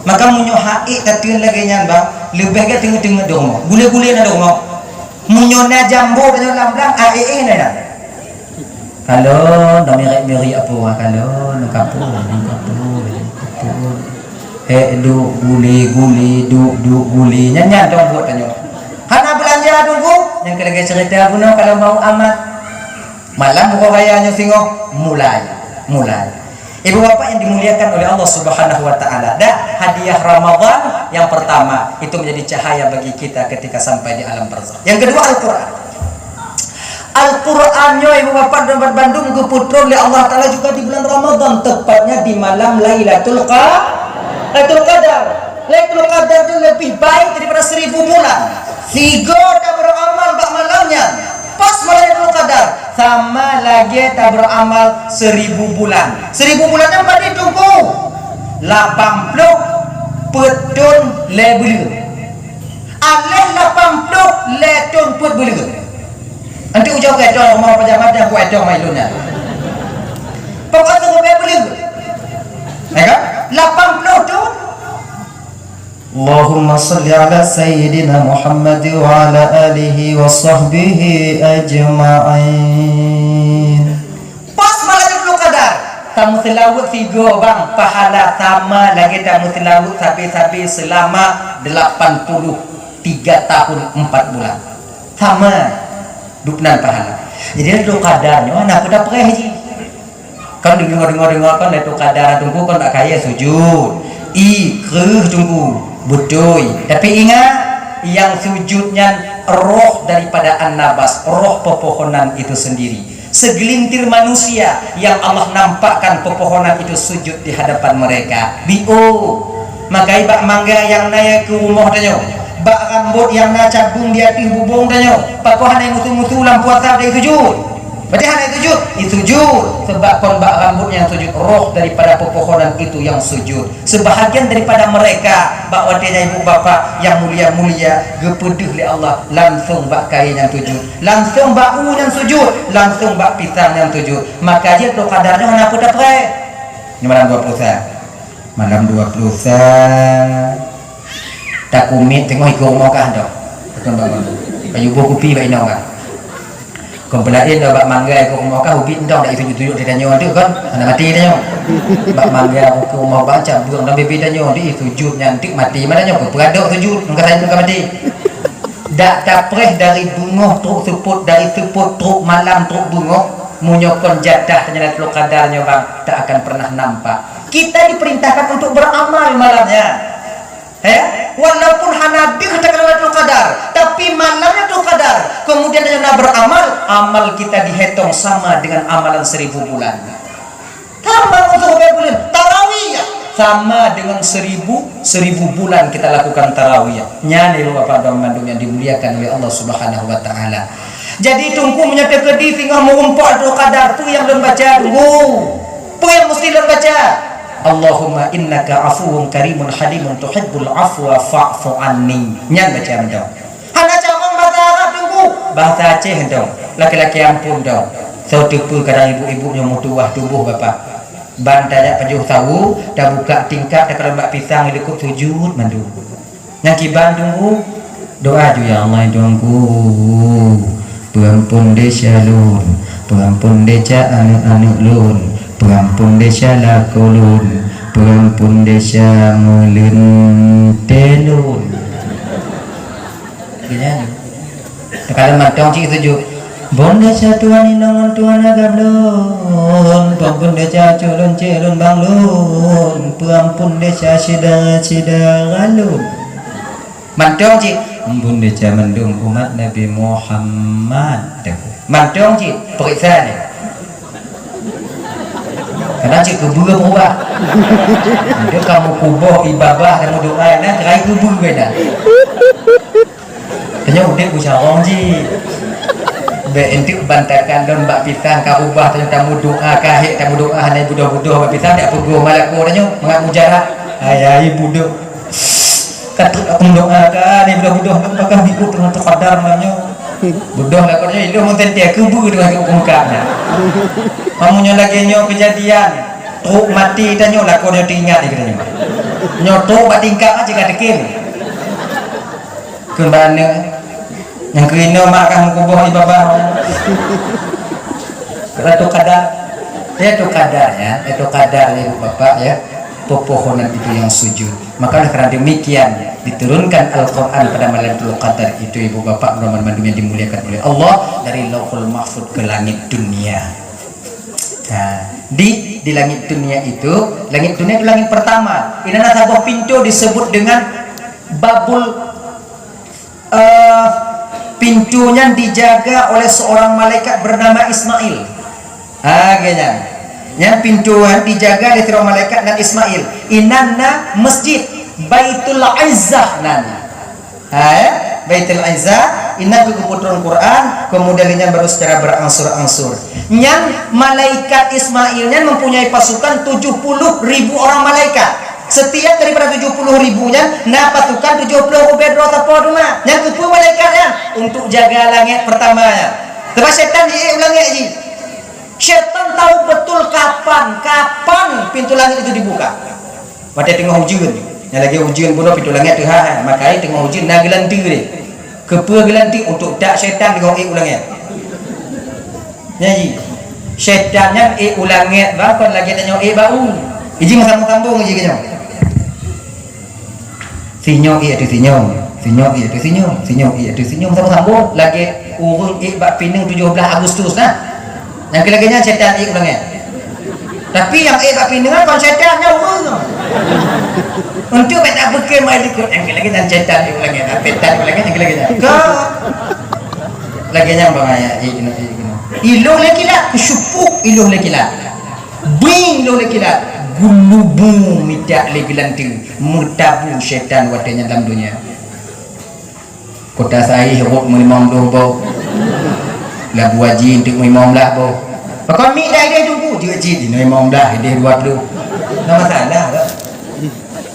Maka meunyoe hak ék tateun lagèe nyan, bang, leubeh gèt teungoh-teungoh doh rumoh. Gule-gule na doh rumoh. Meunyoe na jambo tanyoe lam blang, hak ék na. Kalon, na mirek-mirek apa, ah, kalon, na kapur, na kapur, kapur. Eh, duk guli-guli, duk, duk guli. Nyan, nyan dong buet tanyoe. Hana beulanja Teungku, nyang keu lagèe cerita bunoe kalau mau amat. Malam buka raya nyoe singoh, mulai, mulai. Ibu bapak yang dimuliakan oleh Allah Subhanahu wa taala, dah hadiah Ramadan yang pertama itu menjadi cahaya bagi kita ketika sampai di alam barzakh. Yang kedua Al-Qur'an. Al-Qur'an nyoe ibu bapak dan bandum geupeutrön lé Allah Taala juga di bulan Ramadan, tepatnya di malam Lailatul Qa-, Lailatul Qadar. Lailatul Qadar itu lebih baik daripada seribu bulan. Sigoe taberamal bak malam nyan, pas malam Lailatul Qadar, sama lagèe taberamal seribu bulan. Seribu bulan nyan padum Teungku? Lapan ploh peuet thon lhèe buleuen. Aléh lapan ploh lhèe thon peuet buleuen. Nanti ujong keu etoh, mau pajan mata ku etoh mai lôn nyan. Pokok tu lhèe buleuen. Ya kan? Lapan ploh thon. Allahumma salli ala Sayyidina Muhammad wa ala alihi wa sahbihi ajma'in. Pas malam Lailatul Qadar, tameuseulaweuet sigoe bang, pahala sama lagèe tameuseulaweuet sabe-sabe seulama delapan puluh tiga tahun empat bulan. Sama, dubnan pahala. Jadi Lailatul Qadar nyoe hana peue tapreh jih. Kan deungoe-deungoe kan Lailatul Qadar Teungku kan bak kayèe sujud. I kreueh Teungku, beutôi. Tapi ingat, nyang sujud nyan roh daripada an-nabas, roh pepohonan itu sendiri. Segelintir manusia yang Allah nampakkan pepohonan itu sujud di hadapan mereka. Biôh. Makai bak mangga nyang na keu rumoh tanyoe, bak rambot nyang na cabeueng di ateueh bubông tanyoe, pakon hana musu-musu lam puasa bak sujud? Berarti hana sujud, sujud. Sebab kon bak rambut nyang sujud, roh daripada pepohonan itu yang sujud. Sebahagian daripada mereka, bak watée nyan ibu bapak yang mulia-mulia, geupeudeuh lé Allah, langsung bak kayée nyan sujud, langsung bak u nyan sujud, langsung bak pisang nyan sujud. Maka jih Lailatul Qadar nyoe hana peue tapreh. Nyoe malam dua puluh sa. Malam dua puluh sa. Takumiet teungoh iko rumoh kah dah. Betul bangun. Kayu buah kupi bak inong kah. Kon peulaén dah bak mangga iko rumoh kah ubit entong dak itujuk-tujuk di tanyoe tu kan. Hana mati tanyoe. Bak mangga iko rumoh bak cabeueng dan bibit tanyoe di sujud nyan tik mati mana nyoe. Peradok sujud, engka saja engka mati. Dak tapreh dari beungoh trok seupôt, dari seupôt trok malam trok beungoh, meunyoe kon jatah tanyoe Lailatul Qadar nyoe bang, tak akan pernah nampak. Kita diperintahkan untuk beramal malamnya. Eh, walaupun hana deuh takalon Lailatul Qadar, tapi malamnya Lailatul Qadar, kemudian tanyoe na beramal, amal kita dihitung sama dengan amalan seribu bulan. Tambah untuk bulan tarawih, sama dengan seribu, seribu bulan kita lakukan tarawih. Nyan ibu bapak dan mandum yang dimuliakan oleh Allah Subhanahu wa taala. Jadi teungku meunyoe teukeudi singoh meurumpok Lailatul Qadar, peue nyang lôn baca teungku? Peue nyang mesti lôn baca? Allahumma innaka afuwun karimun halimun tuhibbul afwa fa'fu anni. Nyan baca mantong. Hana carông bahasa Arab teungku, bahasa Aceh mantong. Laki-laki ampun dong. Soe teupeu kadang ibu-ibu nyoe meutuwah tuboh bapak. Ban tajak pajoh sawu, tabuka tingkap, takalon bak pisang, likot sujud mandum. Nyang kiban teungku, doa ju, "Ya Allah, ya Tuhanku, peuampun desya lôn, peuampun desya aneuk-aneuk lôn, peuampun desya lakoe lôn, peuampun desya meuleunte lôn." Geutanyoe. Takalon mantong cit sujud. Peuampun desya Tuhan inong ngon Tuhan agam lôn, peuampun desya cok lôn cek lôn bang lôn, peuampun desya syedara-syedara lôn. Mantong cit, peuampun desya mandum umat Nabi Muhammad. Mantong cit, peuriksa ni. Kadang cit keubeue peurubah. Dia kamu kuboh ibabah dan doa na kerai keubeue dah. Tanyoe udeb beucarông jih. Bék enteuk bantakan lôn bak pisang ka ubah tanyoe tameudoa ka hék tameudoa hana budoh-budoh bak pisang dak peugoh malakoe tanyoe mangat mujarah. Hai, hai, budoh. Ka trok aku meudoa ka ni budoh-budoh lôn bakah minggu teungoh teukadar malam nyoe. Budoh lakoe nyoe ilôn meuteuntèe keubeue teungoh keu bungkak nyan. Meunyoe lagèe nyoe keujadian, trok maté tanyoe lakoe nyoe teuingat lé geutanyoe. Nyoe trok bak tingkap aja ka teukem. Keu bak aneuk nyang keunoe mak kah meukuboh di babah. Lailatul Qadar. Lailatul Qadar, ya. Lailatul Qadar, ya, Ibu Bapak, ya. Pepohonan itu yang sujud. Maka oleh karena demikian, diturunkan Al-Quran pada malam Lailatul Qadar itu, Ibu Bapak, teman-teman yang dimuliakan oleh Allah, dari Lauhul Mahfud ke langit dunia. Nah, di di langit dunia itu, langit dunia itu langit pertama. Ini ada sebuah pintu disebut dengan Babul, eh, pintu nyan dijaga oleh seorang malaikat bernama Ismail. Ha, geuh nyan. Nyan pintu nyan dijaga oleh seorang malaikat nan Ismail. Inan na masjid Baitul Izzah nan. Ha, ya? Baitul Izzah, inan keu geupeutrön Quran, kemudian nyan baru secara berangsur-angsur. Nyan malaikat Ismail nyan mempunyai pasukan tujuh puluh ribu orang malaikat. Setiap daripada tujuh puluh ribu nyan na pasukan tujuh puluh ribèe droe sapo teuma. Nyan keupeue malaikat nyan? Untuk jaga langèt pertama nyan. Sebab syaitan jiék u langèt jih. Syaitan tahu betul kapan, kapan pintu langit itu dibuka. Watèe teungoh ujeuen, nyang lagèe ujeuen bunoe pintoe langèt teuhah, maka teungoh ujeuen na geulanteue deh. Keupeue geulanteue? Untuk dak syaitan teungoh ék u langèt. Nyan jih, syaitan nyan ék u langèt bah kon lagèe tanyoe ék bak u. Iji meusambong-sambong iji keunyoe. Sinyoe ék ateueh sinyoe, sinyoe ék ateueh sinyoe, sinyoe ék ateueh sinyoe, meusambong-sambong lagèe ureueng ék bak pineung tujoh blaih Agustus nah. Nyang keu lagèe nyan syaitan ék u langèt. Tapi nyang ék bak pineung kon syaitan, nyan ureueng. Untuk bèk tapeuke mai likot, nyang keu lagèe nyan syaitan ék u langèt, syaitan ék u langèt, nyang keu lagèe nyan. Ka lagèe nyan bang ayah, ék keunoe, ék keunoe. Ilôn lé kilat, keusyupuk ilôn lé kilat. Bing ilôn lé kilat, geulubu mitak lé geulanteue, meutabu syaitan watèe nyan lam donya. Kota Saih rot meulimong ploh boh. Labu Haji untuk lima belas boh. Pakon mi dah ideh tunggu, jeuet cit lima belas, ideh dua puluh. Enggak masalah lah.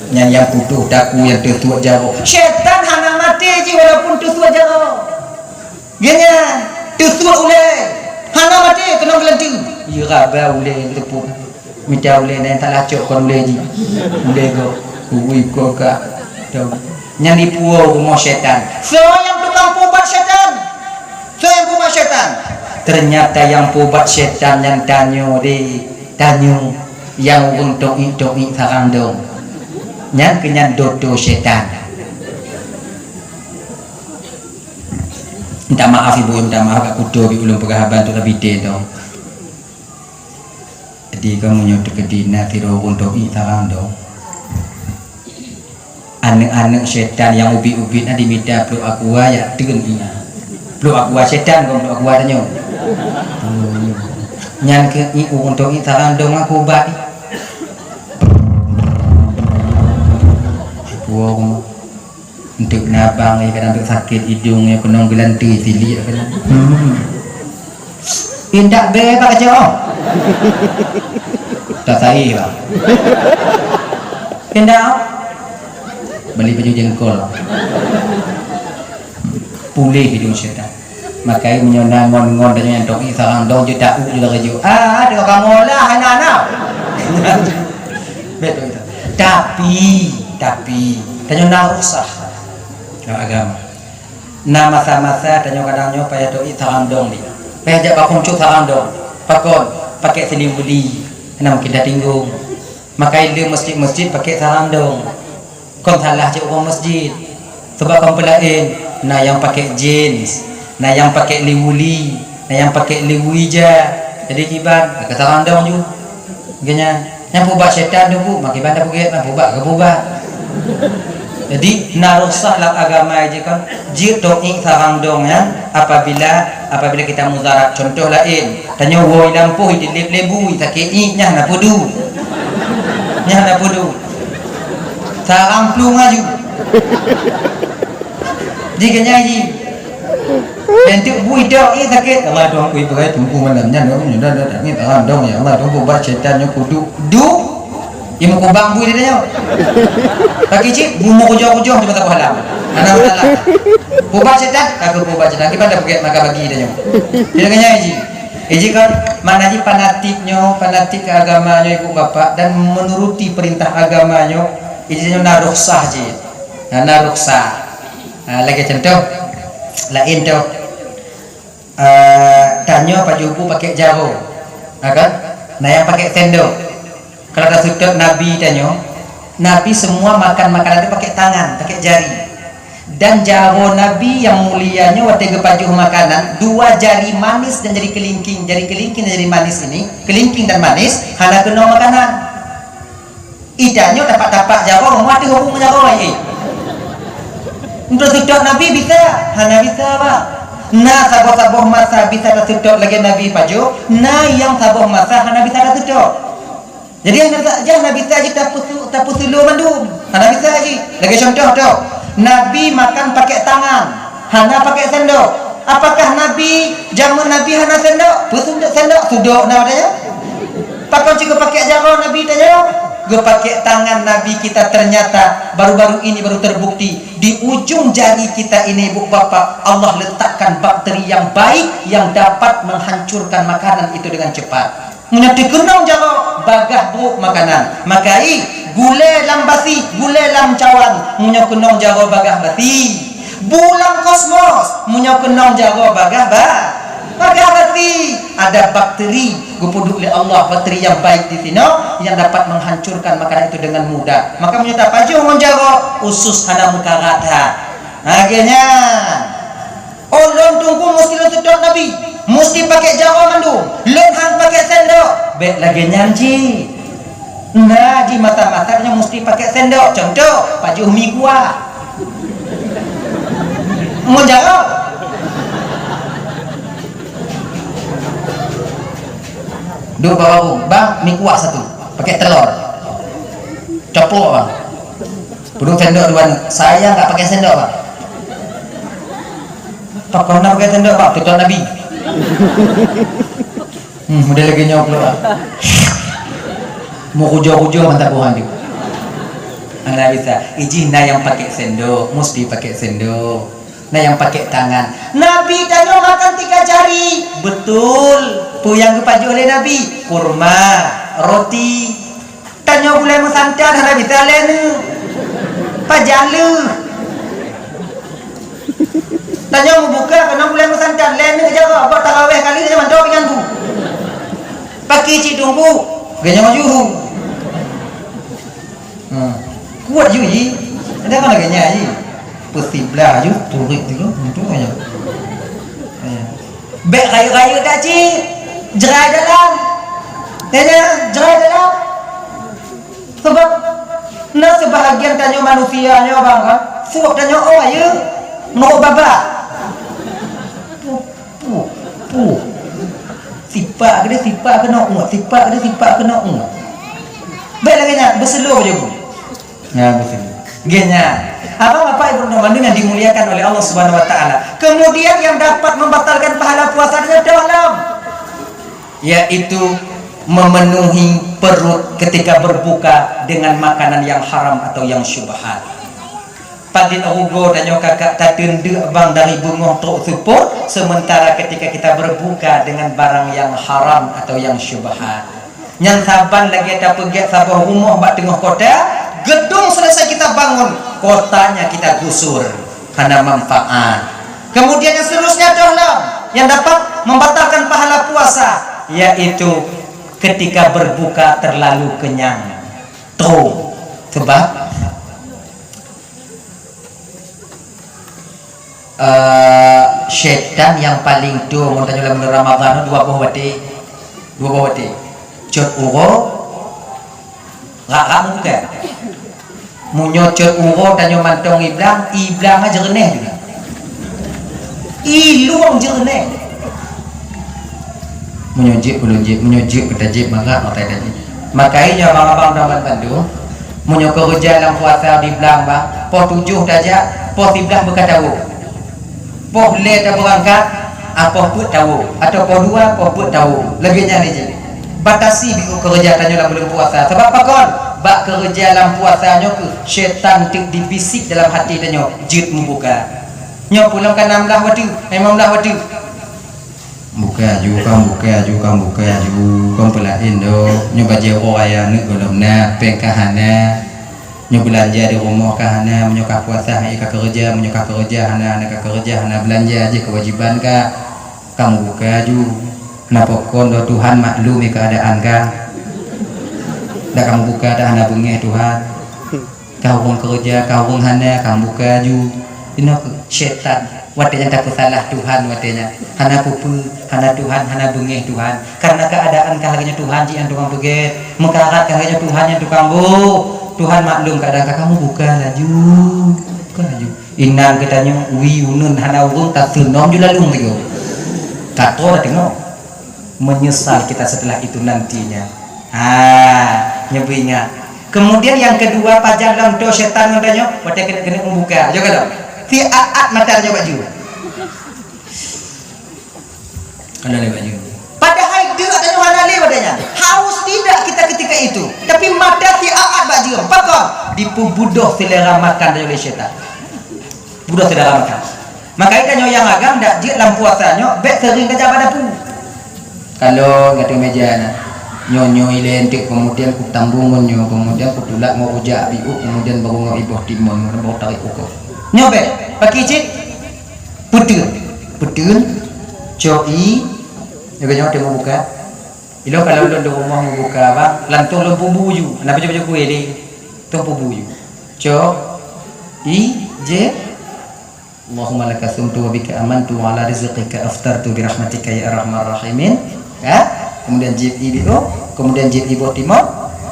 Nyan nyang putôh takue nyang teusuet jaroe. Syaitan hana maté jih walaupun teusuet jaroe. Geuhnyan teusuet ulée, hana maté keunong geulanteue. Iya raba ulée teupot. Mita ulée nyan salah cok kon ulée jih. Ulée gob, kubu iko ka. Nyan dipuwoe rumoh syaitan. Soe nyang tukang pubat syaitan? Soe nyang pubat syaitan? Ternyata nyang pubat syaitan nyan tanyoe deh, tanyoe nyang ureuëng toiek-toiek sarang dong. Nyan keunyan doto syaitan. Minta maaf ibu, minta maaf gak kuto bi ulôn peugah haba tu rabite tu. Jadi kamoe nyoe teukeudi na sidroe ureuëng toiek sarang dong. Aneuëk-aneuëk syaitan nyang ubit-ubit na dimita pluek aqua jak teun ié. Pluek aqua syaitan kon pluek aqua tanyoe. Nyan keuh ié ureuëng toiek sarang dong aku ubat. Ié puwoe rumoh. Untuk nabang, ya, kadang untuk sakit hidung, ya, keunong geulanteue silik, ya, kadang. Hmm. Indak be bak kacau. Tak sai, bang. Indak. Beli baju jengkol. Puléh hidung syaitan. Makai meunyoe na ngon-ngon tanyoe nyang toiek sarang dong jeuet tauk jeuet lagée jeuet. Ah, teuka kamoe lah hana-hana. Betul itu. Tapi, tapi tanyoe na rukhsah dalam agama. Na masa-masa tanyoe kadang nyoe payah toiek sarang dong di. Payah jak bakong cok sarang dong. Pakon? Pakai siliwuli. Hana mungkin tatinggong. Makai le masjid-masjid pakai sarang dong. Kon salah cit ureuëng masjid. Sebab kon peulaén, na nyang pakai jeans, na nyang pakai liwuli, na nyang pakai liwu ija. Jadi kiban, ka sarang dong ju. Geuhnyan, nyang pubat syaitan tu bu, makiban dah puget, nyang pubat ka pubat. Jadi na rukhsah lam agama jih kan, jeuet toiek sarang dong nyan apabila, apabila kita mudarat. Contoh laén, tanyoe woe lampôh dileb lebu, sakét ié nyan hana peudu. Nyan hana peudu. Sarang plueng laju. Jih geuhnyan jih. Dan tu bui dok ié sakét. Allah Tuhan kui peugah tunggu malam nyan dong nyan dah dah nyan tahan dong ya Allah tunggu bat syaitan nyoe kudu du. Ié meukubang bui dia nyoe. Kaki cik bumoe kujoh-kujoh cuma tak paham. Anak masalah. Pubat syaitan, aku pubat syaitan. Kita dah pakai maka bagi dia nyoe. Dia geuhnyan jih. Jadi kan, makna jih fanatik nyoe, fanatik keu agama nyoe ibu bapak dan menuruti perintah agama nyoe, jadi nyoe na rukhsah jih. Na, na rukhsah. Ha, lagée contoh laén tu. Eh, tanyoe pajoh bu pakai jaroe. Ha kan? Na nyang pakai sendok. Kalau taseutôt Nabi tanyoe, Nabi semua makan makanan tu pakai tangan, pakai jari. Dan jaroe Nabi nyang mulia nyoe watée geupajoh makanan, dua jari manis dan jari kelingking, jari kelingking dan jari manis ini, kelingking dan manis, hana keunong makanan. Ih tanyoe tapak-tapak jaroe, meunyoe teuh hubung jaroe, eh. Untuk seutôt Nabi bisa, hana bisa, Pak. Na saboh-saboh masa bisa taseutôt lagée Nabi pajoh, na nyang saboh masa hana bisa taseutôt. Jadi hana sa-, hana bisa jih tapeusu-, tapeusulo mandum. Hana bisa jih. Lagée contoh tu, Nabi makan pakai tangan, hana pakai sendok. Apakah Nabi, jameun Nabi hana sendok? Peue sendok, sendok sudok na pada nyan? Pakon cit geupakai jaroe Nabi tanyoe? Geupakai tangan Nabi kita ternyata baru-baru ini baru terbukti di ujung jari kita ini, ibu bapak, Allah letakkan bakteri yang baik yang dapat menghancurkan makanan itu dengan cepat. Meunyoe teukeunong jaroe bagah brok makanan, maka i gulée lam basi, gulée lam cawan. Meunyoe keunong jaroe bagah basi, bu lam kosmos. Meunyoe keunong jaroe bagah ba-, bagah basi, ada bakteri geupeuduek lé Allah, bakteri yang baik di sinoe yang dapat menghancurkan makanan itu dengan mudah. Maka meunyoe tapajoh ngon jaroe, usus hana meukarat that. Ha, geuhnyan. Oh, lôn teungku meusti lôn seutôt Nabi, meusti pakai jaroe mandum. Lôn han pakai sendok. Bék lagée nyan cit. Na jih masa-masa nyoe meusti pakai sendok. Contoh, pajoh mi kuah. Ngon jaroe. Duek bak warong, "Bang, mi kuah satu. Pakai telor." Copok, Bang. Peuduek sendok dua ni. Saya enggak pakai sendok, Bang. Pakon na pakai sendok, Bang? Tutoe Nabi. Hmm, model lagèe nyoe keuluar. Meukujoh-kujoh mantap buhan tu. Hana bisa. Ijih na nyang pakai sendok, mesti pakai sendok. Na nyang pakai tangan. Nabi tanyoe makan tiga jari. Betul. Peue nyang geupajoh lé Nabi? Kurma, roti. Tanyoe gulai meusantan hana bisa lé neu. Pajan leuh. Tanyoe meubuka keunoe gulai meusantan lé neu jaga bak taraweh kali nyoe mantong pingan bu. Paki cit tunggu. Ganyong ju. Ha. Kuat ju ji. Ada mana ganya ji? Pesiblah ju turik dulu untuk aja. Ya. Bèk rayeuk-rayeuk dak cit. Jrai dalam. Ya, ya, jrai dalam. Sebab na seubahagian tanyoe manusia nyoe bang kan, suok tanyoe oh ayeue nurot babah. Puh, puh, puh. Sipak keudeh, sipak keunoe uet, sipak keudeh, sipak keunoe uet. Bèk lagèe nyan, beuseulo je bu. Nyan beuseulo. Nggih nyan. Abang, bapak, ibu, teman-teman yang dimuliakan oleh Allah Subhanahu wa taala. Kemudian yang dapat membatalkan pahala puasa dengan dalam yaitu memenuhi perut ketika berbuka dengan makanan yang haram atau yang syubhat. Padit rugoe tanyoe kakak tateun deuk bang dari beungoh trok seupôt, sementara ketika kita berbuka dengan barang yang haram atau yang syubhat. Nyan saban lagèe tapeugèt saboh rumoh bak teungoh kota, gedung selesai kita bangun, kotanya kita gusur. Hana manfaat. Kemudian yang seterusnya adalah yang dapat membatalkan pahala puasa, yaitu ketika berbuka terlalu kenyang. Tuh, sebab, eh, setan yang paling tuh, mun tanyoe lam bulan Ramadan, dua boh watèe. Dua boh watèe. Cot uroe, rak-rak meubuka. Meunyoe cot uroe tanyoe mantong iblang, iblang jeureunéh juga. Ilong jeureunéh. Meunyoe jeuet ulôn jeuet, meunyoe jeuet keu tajeuet mangga makai tajeuet. Makai nyoe abang-abang dan bantu, meunyoe keureuja lam puasa di blang bang, poh tujoh tajak, poh siblaih beukatawoe. Poh lhèe tabeurangkat, ah, poh peuet tawoe, atawa poh dua, poh peuet tawoe. Lagèe nyan jih. Batasi biôh keureuja tanyoe lam buleuen puasa. Sabab pakon? Bak keureuja lam puasa nyoe keuh syaitan teuk dibisik dalam até tanyoe jeuet meubuka. Nyoe peue lom ka nam blah watèe, eh, limong blah watèe. Buka aju, kan buka aju, kan buka aju, kan peulaén doh. Nyoe bajèe uroe raya neuk gohlom na, péng ka hana. Nyoe beulanja di rumoh ka hana, meunyoe ka puasa han ka keureuja, meunyoe ka keureuja hana, hana ka keureuja hana beulanja jih keuwajiban ka. Ka meubuka aju. Na pakon doh Tuhan maklum keuadaan ka. Dak ka meubuka dak hana beungèh Tuhan. Ka ureueng keureuja, ka ureueng hana, ka meubuka aju. Inoe keuh syaitan. Watèe nyan tapeusalah Tuhan watèe nyan. Hana peue-peue, hana Tuhan, hana beungèh Tuhan. Karena keuadaan ka lagèe nyan Tuhan jih nyang tukang peugèt. Meukarat ka lagèe nyan Tuhan nyang tukang boh. Tuhan maklum keuadaan ka, ka meubuka laju. Buka laju. Inan geutanyoe, wie uneun hana ureueng taseunom ju lalong tiga. Ka troh tateungoh. Menyesal kita setelah itu nantinya. Ha, nyoe beuingat. Kemudian yang kedua, pajan lom toe syaitan ngon tanyoe, watèe keuneuk-keuneuk meubuka. Jaga lom. Siat-at mata tanyoe bak ju. Hana lé bak ju. Padahai deuk tanyoe hana lé watèe nyan. Haus tidak kita ketika itu. Tapi mata siat-at bak ju. Pakon? Dipeubudoh selera makan tanyoe lé syaitan. Budoh selera makan. Maka tanyoe nyang agam dak jeuet lam puasa nyoe, bèk seuring tajak bak dapu. Kalau ngon ateueh mèja na, nyoe-nyoe ilèe eunteuk, kemudian kutambong ngon nyoe, kemudian kutulak ngon rujak biôh, kemudian baru ngon iboh timon, baru tarék ukoe. Nyoe bèk, pakri cit. Peuteun. Peuteun. Cok ie. Nyoe nyoe teuh meubuka. Ilôn kalau lôn di rumoh meubuka bang, langsung lôn peubu ju. Hana pajoh-pajoh kueh lé. Langsung peubu ju. Cok. Ie, jép. Allahumma laka sumtu wa bika amantu wa ala rizqika aftartu bi rahmatika ya arhamar rahimin. Ya? Kemudian jép ie biôh, kemudian jép iboh timon,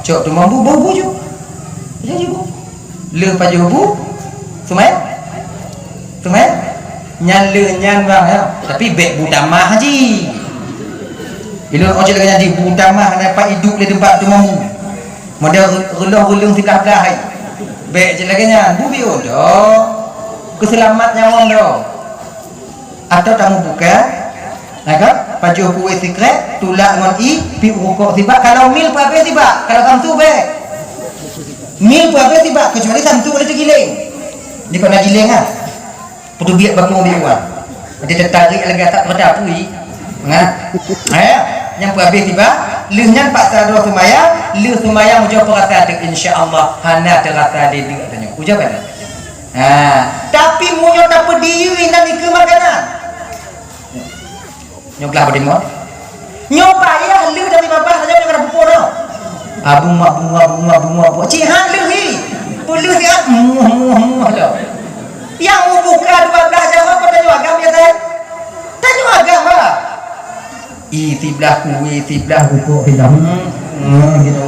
cok teuma bu, bu, bu ju. Ya ju bu. Lheueh pajoh bu, seumayang. Seumayang. Nyan lheueh nyan bang ya. Tapi bèk bu tamah ji. Ilôn ojek lagèe nyan di bu tamah, hana pat iduek lé teumpat teuma bu. Model reuloh-reuloh siblah-blah hai. Bèk cit lagèe nyan, bu biôh doh. Keuseulamat nyawöng doh. Atawa tameubuka, Nah kan? Pajoh kueh sikrek, tulak ngon ie, piep rukok sibak. Kalau mil peuhabéh sibak, kalau samsu bék. Mil peuhabéh sibak, kecuali samsu ada teugiléng. Di kona giléng ah. Peuteubiet bakong di luwa. Jadi teutarek lagée asap kereta api. Nah. Eh, nyang peuhabéh sibak, lheueh nyan paksa droe seumayang, lheueh seumayang ujoe peurasa teuk, insya Allah hana teurasa lé deuk tanyoe. Ujoe kan? Ha, tapi meunyoe tapeudiri nan ikeue makanan. Nyoe glah beudeungoe. Nyoe payah lheueh dari babah saja nyoe kada pupuk tau. Abu ma bunga bunga bunga bunga. Cit han lheueh hi. Peulheueh siat muah muah muah tau. Nyang mubuka dua blah jaweueb apa tanyoe agam ya, Tan? Tanyoe agam bah. I siblah kueh, siblah rukok, siblah, hmm, hmm, gitu,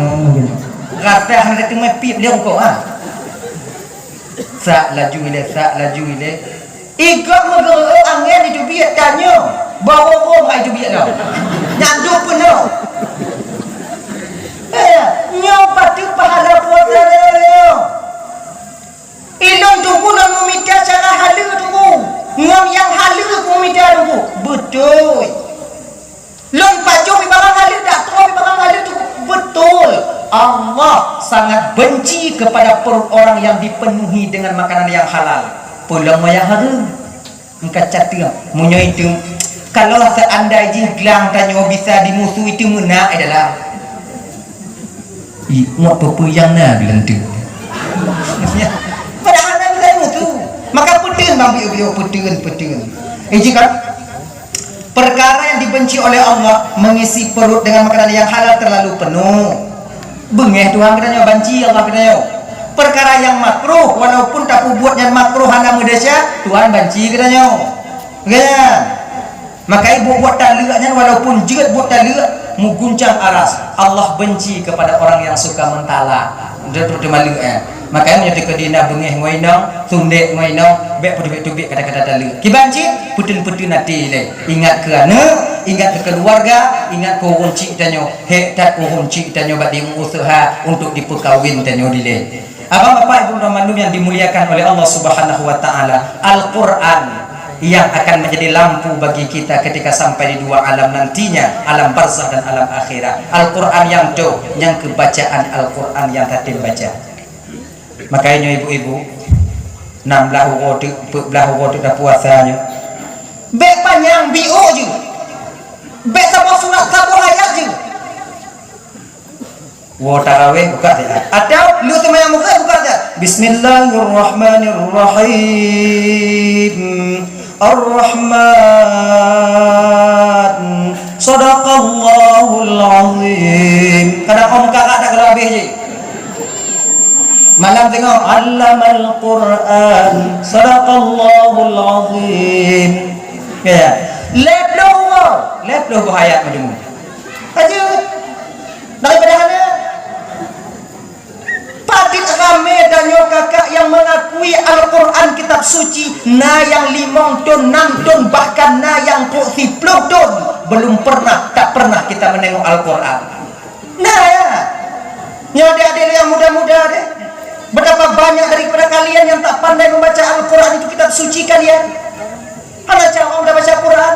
hmm, gitu. Rasa hana teumé pip dia rukok ah. Sak laju ilée, sak laju ilée. Igob meugeureuek angén di teubiet tanyoe. Baro-baro hai teubiet nyoe. Nyang duek peunoh. Eh, nyoe pateuk pahala puasa nyoe. Ilôn Teungku lôn meumita cara haleue Teungku. Ngon nyang haleue kumita Teungku. Beutôi. Lôn pajoh pi barang haleue, dak troh pi barang haleue tu beutôi. Allah sangat benci kepada perut orang yang dipenuhi dengan makanan yang halal. Peulom nyang hareuem. Engka cateung, meunyoe itu, kalau seandai jih glang tanyoe bisa dimusu itu meunak adalah. Ih, ngot peue-peue nyang na geulanteuk. Padahal na geulanteuk tu. Maka peuteun bang biôk-biôk, peuteun, peuteun. Eh, jika perkara yang dibenci oleh Allah mengisi perut dengan makanan yang halal terlalu penuh. Beungéh Tuhan geutanyoe, banci Allah geutanyoe. Perkara yang makruh, walaupun tapeubuet nyan makruh hana meudesya, Tuhan banci geutanyoe. Kan? Maka buet-buet taleuek nyan walaupun jeuet buet taleuek meuguncang aras. Allah benci kepada orang yang suka mentala. Dia tu maleuek eh. Maka nyoe teuka dina beungéh ngon inong, sundek ngon inong, bék peuteubiet-teubiet kata-kata taleuek. Kiban cit, peuteun-peuteun até lé. Ingat keu aneuk, ingat keu keuluwarga, ingat keu ureueng chik tanyoe. Hék that ureueng chik tanyoe bak diuseuha untuk dipeukawen tanyoe dilée. Abang, bapak, ibu, dan mandum yang dimuliakan oleh Allah Subhanahu wa Ta'ala, Al-Quran yang akan menjadi lampu bagi kita ketika sampai di dua alam nantinya, alam barzah dan alam akhirat. Al-Quran nyang toh, nyang keu bacaan Al-Quran nyang tatem baca. Makanya ibu-ibu, nam blah uroe teuk, peuet blah uroe teuk dah puasa nyoe. Bék panyang, biôk jeuet. Bék saboh surat, saboh ayat jeuet. Woe taraweh buka saja. Atau lu seumayang buka, buka saja. Bismillahirrahmanirrahim. Ar-Rahman. Sadaqallahul Azim. Kadang kau muka kat dah kalau habis je. Malam tengok, Allamal Quran. Sadaqallahul Azim. Ya. Lhèe ploh uroe, lhèe ploh buah ayat macam tu. Aja. Daripada hana. Padit ramé tanyoe kakak yang mengakui Al-Quran kitab suci, na yang limong thon, nam thon, bahkan na yang trok siploh thon, belum pernah, tak pernah kita menengok Al-Quran. Nah, ya. Nyoe adik-adik yang muda-muda deh. Betapa banyak daripada kalian yang tak pandai membaca Al-Quran itu kitab suci kalian. Hana cawang dah baca Quran.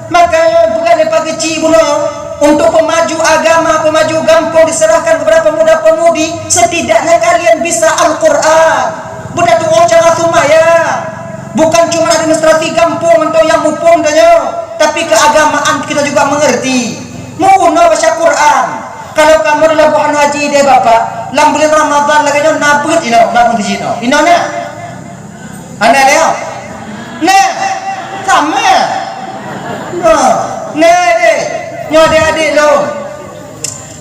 Maka bukan daripada kecil bunoe untuk pemaju agama, pemaju gampông diserahkan kepada pemuda-pemudi, setidaknya kalian bisa Al-Quran. Budak tuoh cara sumaya. Bukan cuma administrasi gampông untuk yang mupung tanyoe, tapi keagamaan kita juga mengerti. Meurunoe baca Quran. Kalau kamoe di Labuhan Haji deh Bapak, lam bulan Ramadan lagèe nyoe na beuet inoe, lam masjid inoe. Inoe na? Hana lé? Na. Sama. Nah, na deh. Nyoe adék-adék lôn.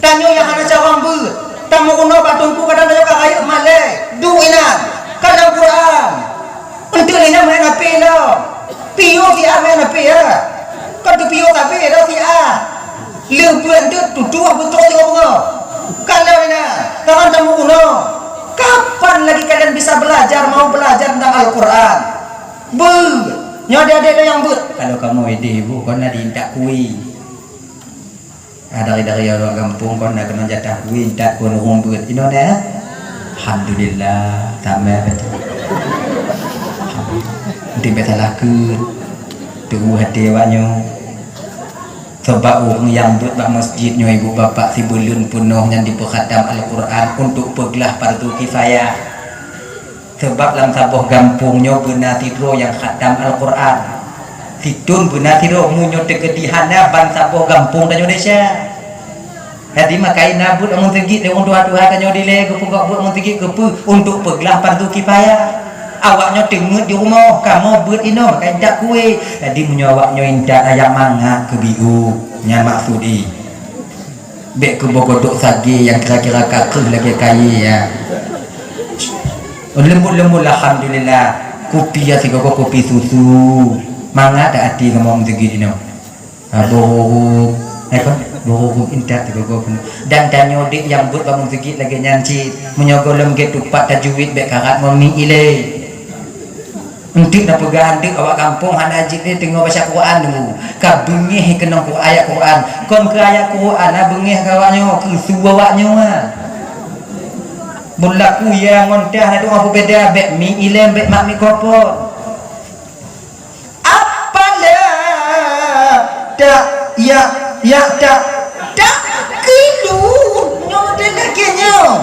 Tanyoe nyang hana cawang beuet. Tameurunoe bak teungku kadang tanyoe ka rayeuk malèe. Duek inan. Kadang Quran. Enteuk lé nyan main H P lom. Piôh siat main H P ya. Kon teupiôh tapi dah siat. Lheueh beuet enteuk tutoe beutôi teungoh beungoh. Kalau inan, kawan tamu unoe. Kapan lagi kalian bisa belajar, mau belajar tentang Al-Quran? Beuet. Nyoe adék-adék nyang beuet. Kalau kamoe idéh ibu kon na diintat kui. Ah, dari-dari ureueng gampông kon na keunoe jatah kueh intat kon ureueng beuet. Inoe na? Alhamdulillah, tamah baca. Mungkin biasa lakeut. Teuhu hati awak nyoe. Sabab ureuëng nyang beuet bak masjid nyoe, ibu bapak, sibuleuen peunoh nyan jipeuhatam Al-Qur'an untuk peuglah fardu kifayah. Sabab lam saboh gampông nyoe beuna sidroe nyang khatam Al-Qur'an. Sithon beuna sidroe, meunyoe teukeudi hana, ban saboh gampông tanyoe desya. Jadi, makajih na beuet lam meuseujid, lé ureuëng tuha-tuha tanyoe dilée geupeugah beuet lam meuseujid keupeue? Untuk peuglah fardu kifayah. Awaknyoe teungeut di rumoh, kamoe beuet inoe, ka intat kue. Jadi, meunyoe awaknyoe intat ayam mangat keu biu, nyan maksud jih. Bék keuboh godok sagée nyang kira-kira ka kreueh lagée kayée, ya. Leumbot-leumbot, alhamdulillah. Kupi ya sigogo kupi susu. Mangat dak até kamoe meuseujid inoe. Ha, boh rhurum. Eh, kon? Boh rhurum intat sigogo keunoe. Dan tanyoe dék nyang beuet bak meuseujid lagée nyan cit. Meunyoe gohlom gét tupat tajwid bék karat ngon mi ilée. Eunteuk na peugah, eunteuk awak gampông hana jeuet lé teungoh baca Quran dulu. Ka beungéh keunong Qur-, ayat Quran. Kon keu ayat Quran na beungéh keu awaknyoe, keu su awaknyoe, ha. Meulaku ya ngon tah na dua peubeda, bék mi ilée, bék mak mikrofon. Apala tak ya, ya tak, tak kilu nyoe dan lagée nyoe.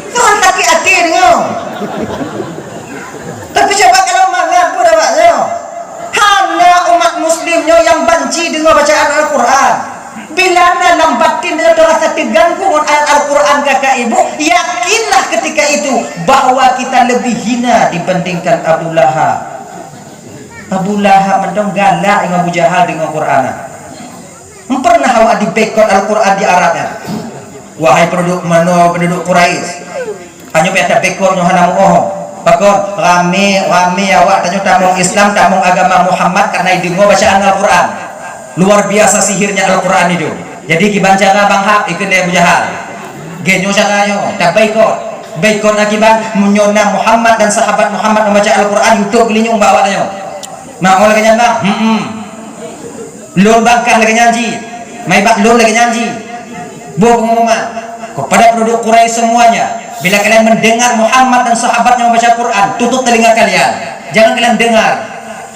Soal sakét até deungoe. Tapi cuba kalau mangat pun awak nyoe. Hana umat muslim nyoe nyang banci deungoe bacaan Al-Quran. Bila na lam batin nyoe teurasa teuganggu ngon ayat Al-Quran kakak ibu, yakinlah ketika itu bahwa kita lebih hina dibandingkan Abu Lahab. Abu Lahab mantong galak ngon Abu Jahal deungoe Quran. Hana pernah awak diboikot Al-Quran di Arab nyan. Wahai penduduk manoe, penduduk Quraisy, tanyoe payah taboikot nyoe hana meuoh. Pakon? Ramé, ramé awak tanyoe tamong Islam, tamong agama Muhammad karena ideungoe bacaan Al-Quran. Luar biasa sihirnya Al-Quran itu. Jadi kiban cara Bang Hab ikheun lé Abu Jahal. Geuh nyoe cara nyoe, taboikot. Boikot akibat meunyoe na Muhammad dan sahabat Muhammad membaca Al-Quran, yue tôb geulinyueng bak awak tanyoe. Meu'oh lagée nyan, Bang? Hmm. Lôn bangkah lagée nyan jih. Maibak lôn lagée nyan jih. Boh pengumuman kepada penduduk Quraisy semuanya, bila kalian mendengar Muhammad dan sahabatnya membaca Quran, tutup telinga kalian. Jangan kalian dengar.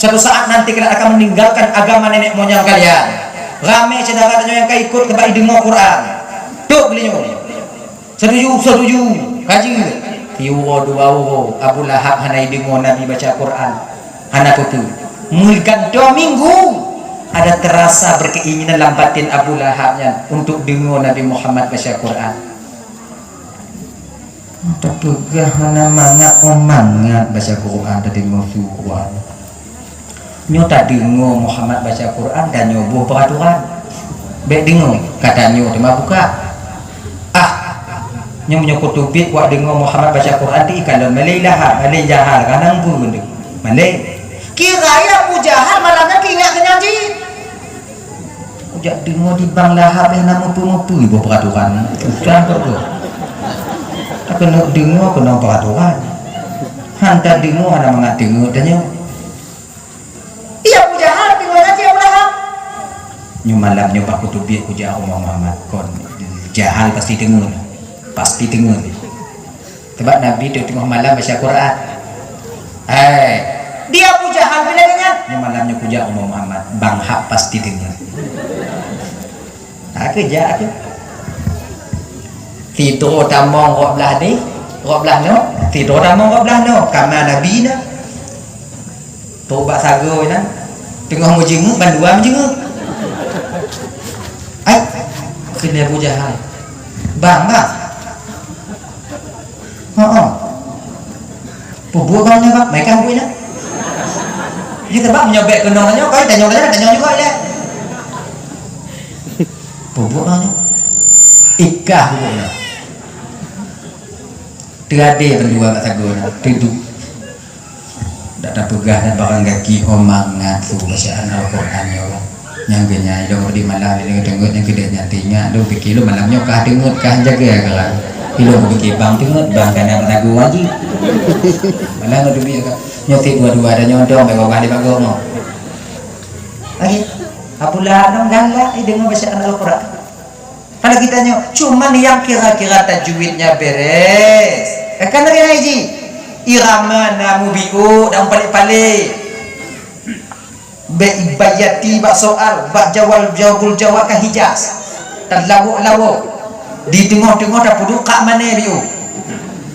Suatu saat nanti kalian akan meninggalkan agama nenek moyang kalian. Ramé syedara tanyoe nyang ka ikot keuba ideungoe Quran. Tôb geulinyueng. Setuju, setuju. Kaji. Siuroe dua uroe, Abu Lahab hana ideungoe Nabi baca Quran. Hana peue-peue. Meugantoe minggu, ada terasa berkeinginan lam batin Abu Lahab nyan untuk deungoe Nabi Muhammad baca Quran. Tapeugah hana mangat, oh mangat baca Quran, tadeungoe su Quran. Nyoe tadeungoe Muhammad baca Quran, dan nyoe boh peuraturan. Bék deungoe, ka tanyoe teuma buka. Ah, nyoe meunyoe kuteubiet kuat deungoe Muhammad baca Quran, di ikalon malée Lahab, malée Jahal, kanang pun tu. Malée. Kira ya Abu Jahal malam nyan ingat keu nyan jih. Kujak deungoe di Bang Lahab hana meupeu-meupeu boh peuraturan. Susah kok tu. Takeuneuk deungoe keunong peuraturan. Han tadeungoe hana mangat teungeut tanyoe. Iya, Abu Jahal, tapi ngon aja Abu Lahab. Nyoe malam nyoe bak kuteubiet kujak rumoh Muhammad, kon Jahal pasti teungeut. Pasti teungeut. Sebab Nabi tu teungoh malam baca Quran. Hai. Di Abu Jahal bila nyan. Nyoe malam nyoe kujak rumoh Muhammad, Bang Hab pasti teungeut. Ha, kujak aku. Sidroe tamong rot blah ni, rot blah nyoe, sidroe tamong rot blah nyoe, kama Nabi na. Trok bak sagoe nyan, teungoh meujeumeuk, bandua meujeumeuk. Ai, kheun lé Abu Jahal, "Bang, bang." "Heeh." "Peubuet bang nyoe, bang, meuikan buet nyoe." Jadi, sabab meunyoe bék keunong nyoe, kai tanyong, tanyong, tanyong juga ilée. "Peubuet bang nyoe." "Ikah peubuet nyoe." Teuadé bandua bak sagoe nyan, teuduek. Dak tapeugah dan barang gaki ho mangat su bacaan Al-Quran nyoe. Nyang keu nyan ilong di malam ilong teungeut nyang keudeh nyan teuingat lôn pike lôn malam nyoe kah teungeut kah jaga kah. Ilong pike bang teungeut bang kana batagu lagi. Malam nyoe dubi ka nyoe tik dua-dua dan nyoe dong bak bawah di bagong nyoe. Lagi. Apula nang galak deungoe bacaan Al-Quran. Kalau kita nyoe cuman yang kira-kira tajwidnya beres. Eh, kan lagi ngaji. Irama na mubiu dan palék-palék. Bèk ibayati bak soal, bak jawab, jawabul jawab ka hijaz. Talawok-lawok. Di teungoh-teungoh tapeuduek ka mané biu.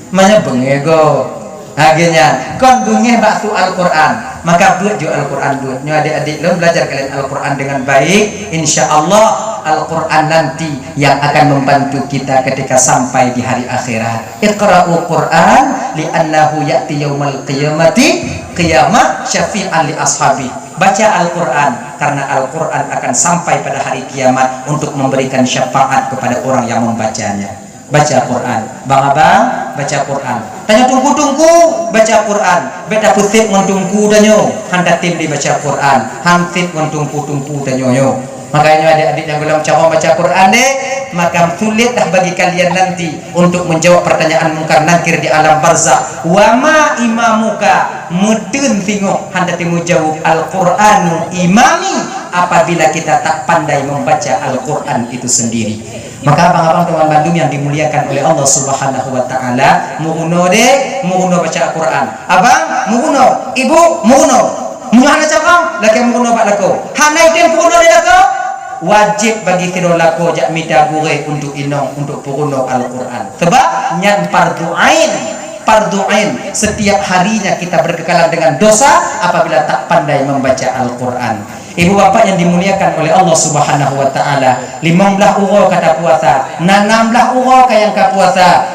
Manyang beungéh gob. Lagèe nyan, kon beungéh bak su Al-Qur'an, maka beuet ju Al-Qur'an beuet. Nyoe adik-adik lôn belajar kalian Al-Qur'an dengan baik, insya Allah Al-Qur'an nanti yang akan membantu kita ketika sampai di hari akhirat. Iqra'ul Qur'an li'annahu ya'ti yaumal qiyamati qiyamah syafi'an li ashabi. Baca Al-Qur'an, karena Al-Qur'an akan sampai pada hari kiamat untuk memberikan syafaat kepada orang yang membacanya. Baca Quran. Bang abang, baca Quran. Tanyoe teungku-teungku, baca Quran. Bèk tapeusiep ngon teungku tanyoe, han tatem lé baca Quran. Han siep ngon teungku-teungku tanyoe nyoe. Makanya adik-adik nyang gohlom carông baca Quran deh, maka sulit dah bagi kalian nanti untuk menjawab pertanyaan Mungkar Nakir di alam barzakh. Wa ma imamuka, meuteun singoh han tatem meujaweueb, Al-Qur'anu imami, apabila kita tak pandai membaca Al-Qur'an itu sendiri. Maka abang-abang teman bandum yang dimuliakan oleh Allah Subhanahu wa Ta'ala, meurunoe deh, meurunoe baca Al-Quran. Abang, meurunoe. Ibu, meurunoe. Meunyoe hana carông, lakèe meurunoe bak lakoe. Hana ideh meurunoe di lakoe, wajéb bagi sidroe lakoe jak mita gurèe untuk inong, untuk peurunoe Al-Quran. Sebab nyan fardu ain. Fardu ain. Setiap harinya kita berkekalan dengan dosa apabila tak pandai membaca Al-Quran. Ibu bapak yang dimuliakan oleh Allah Subhanahu wa Ta'ala, limong blaih uroe ka tapuasa, na nam blaih uroe ka nyang ka puasa.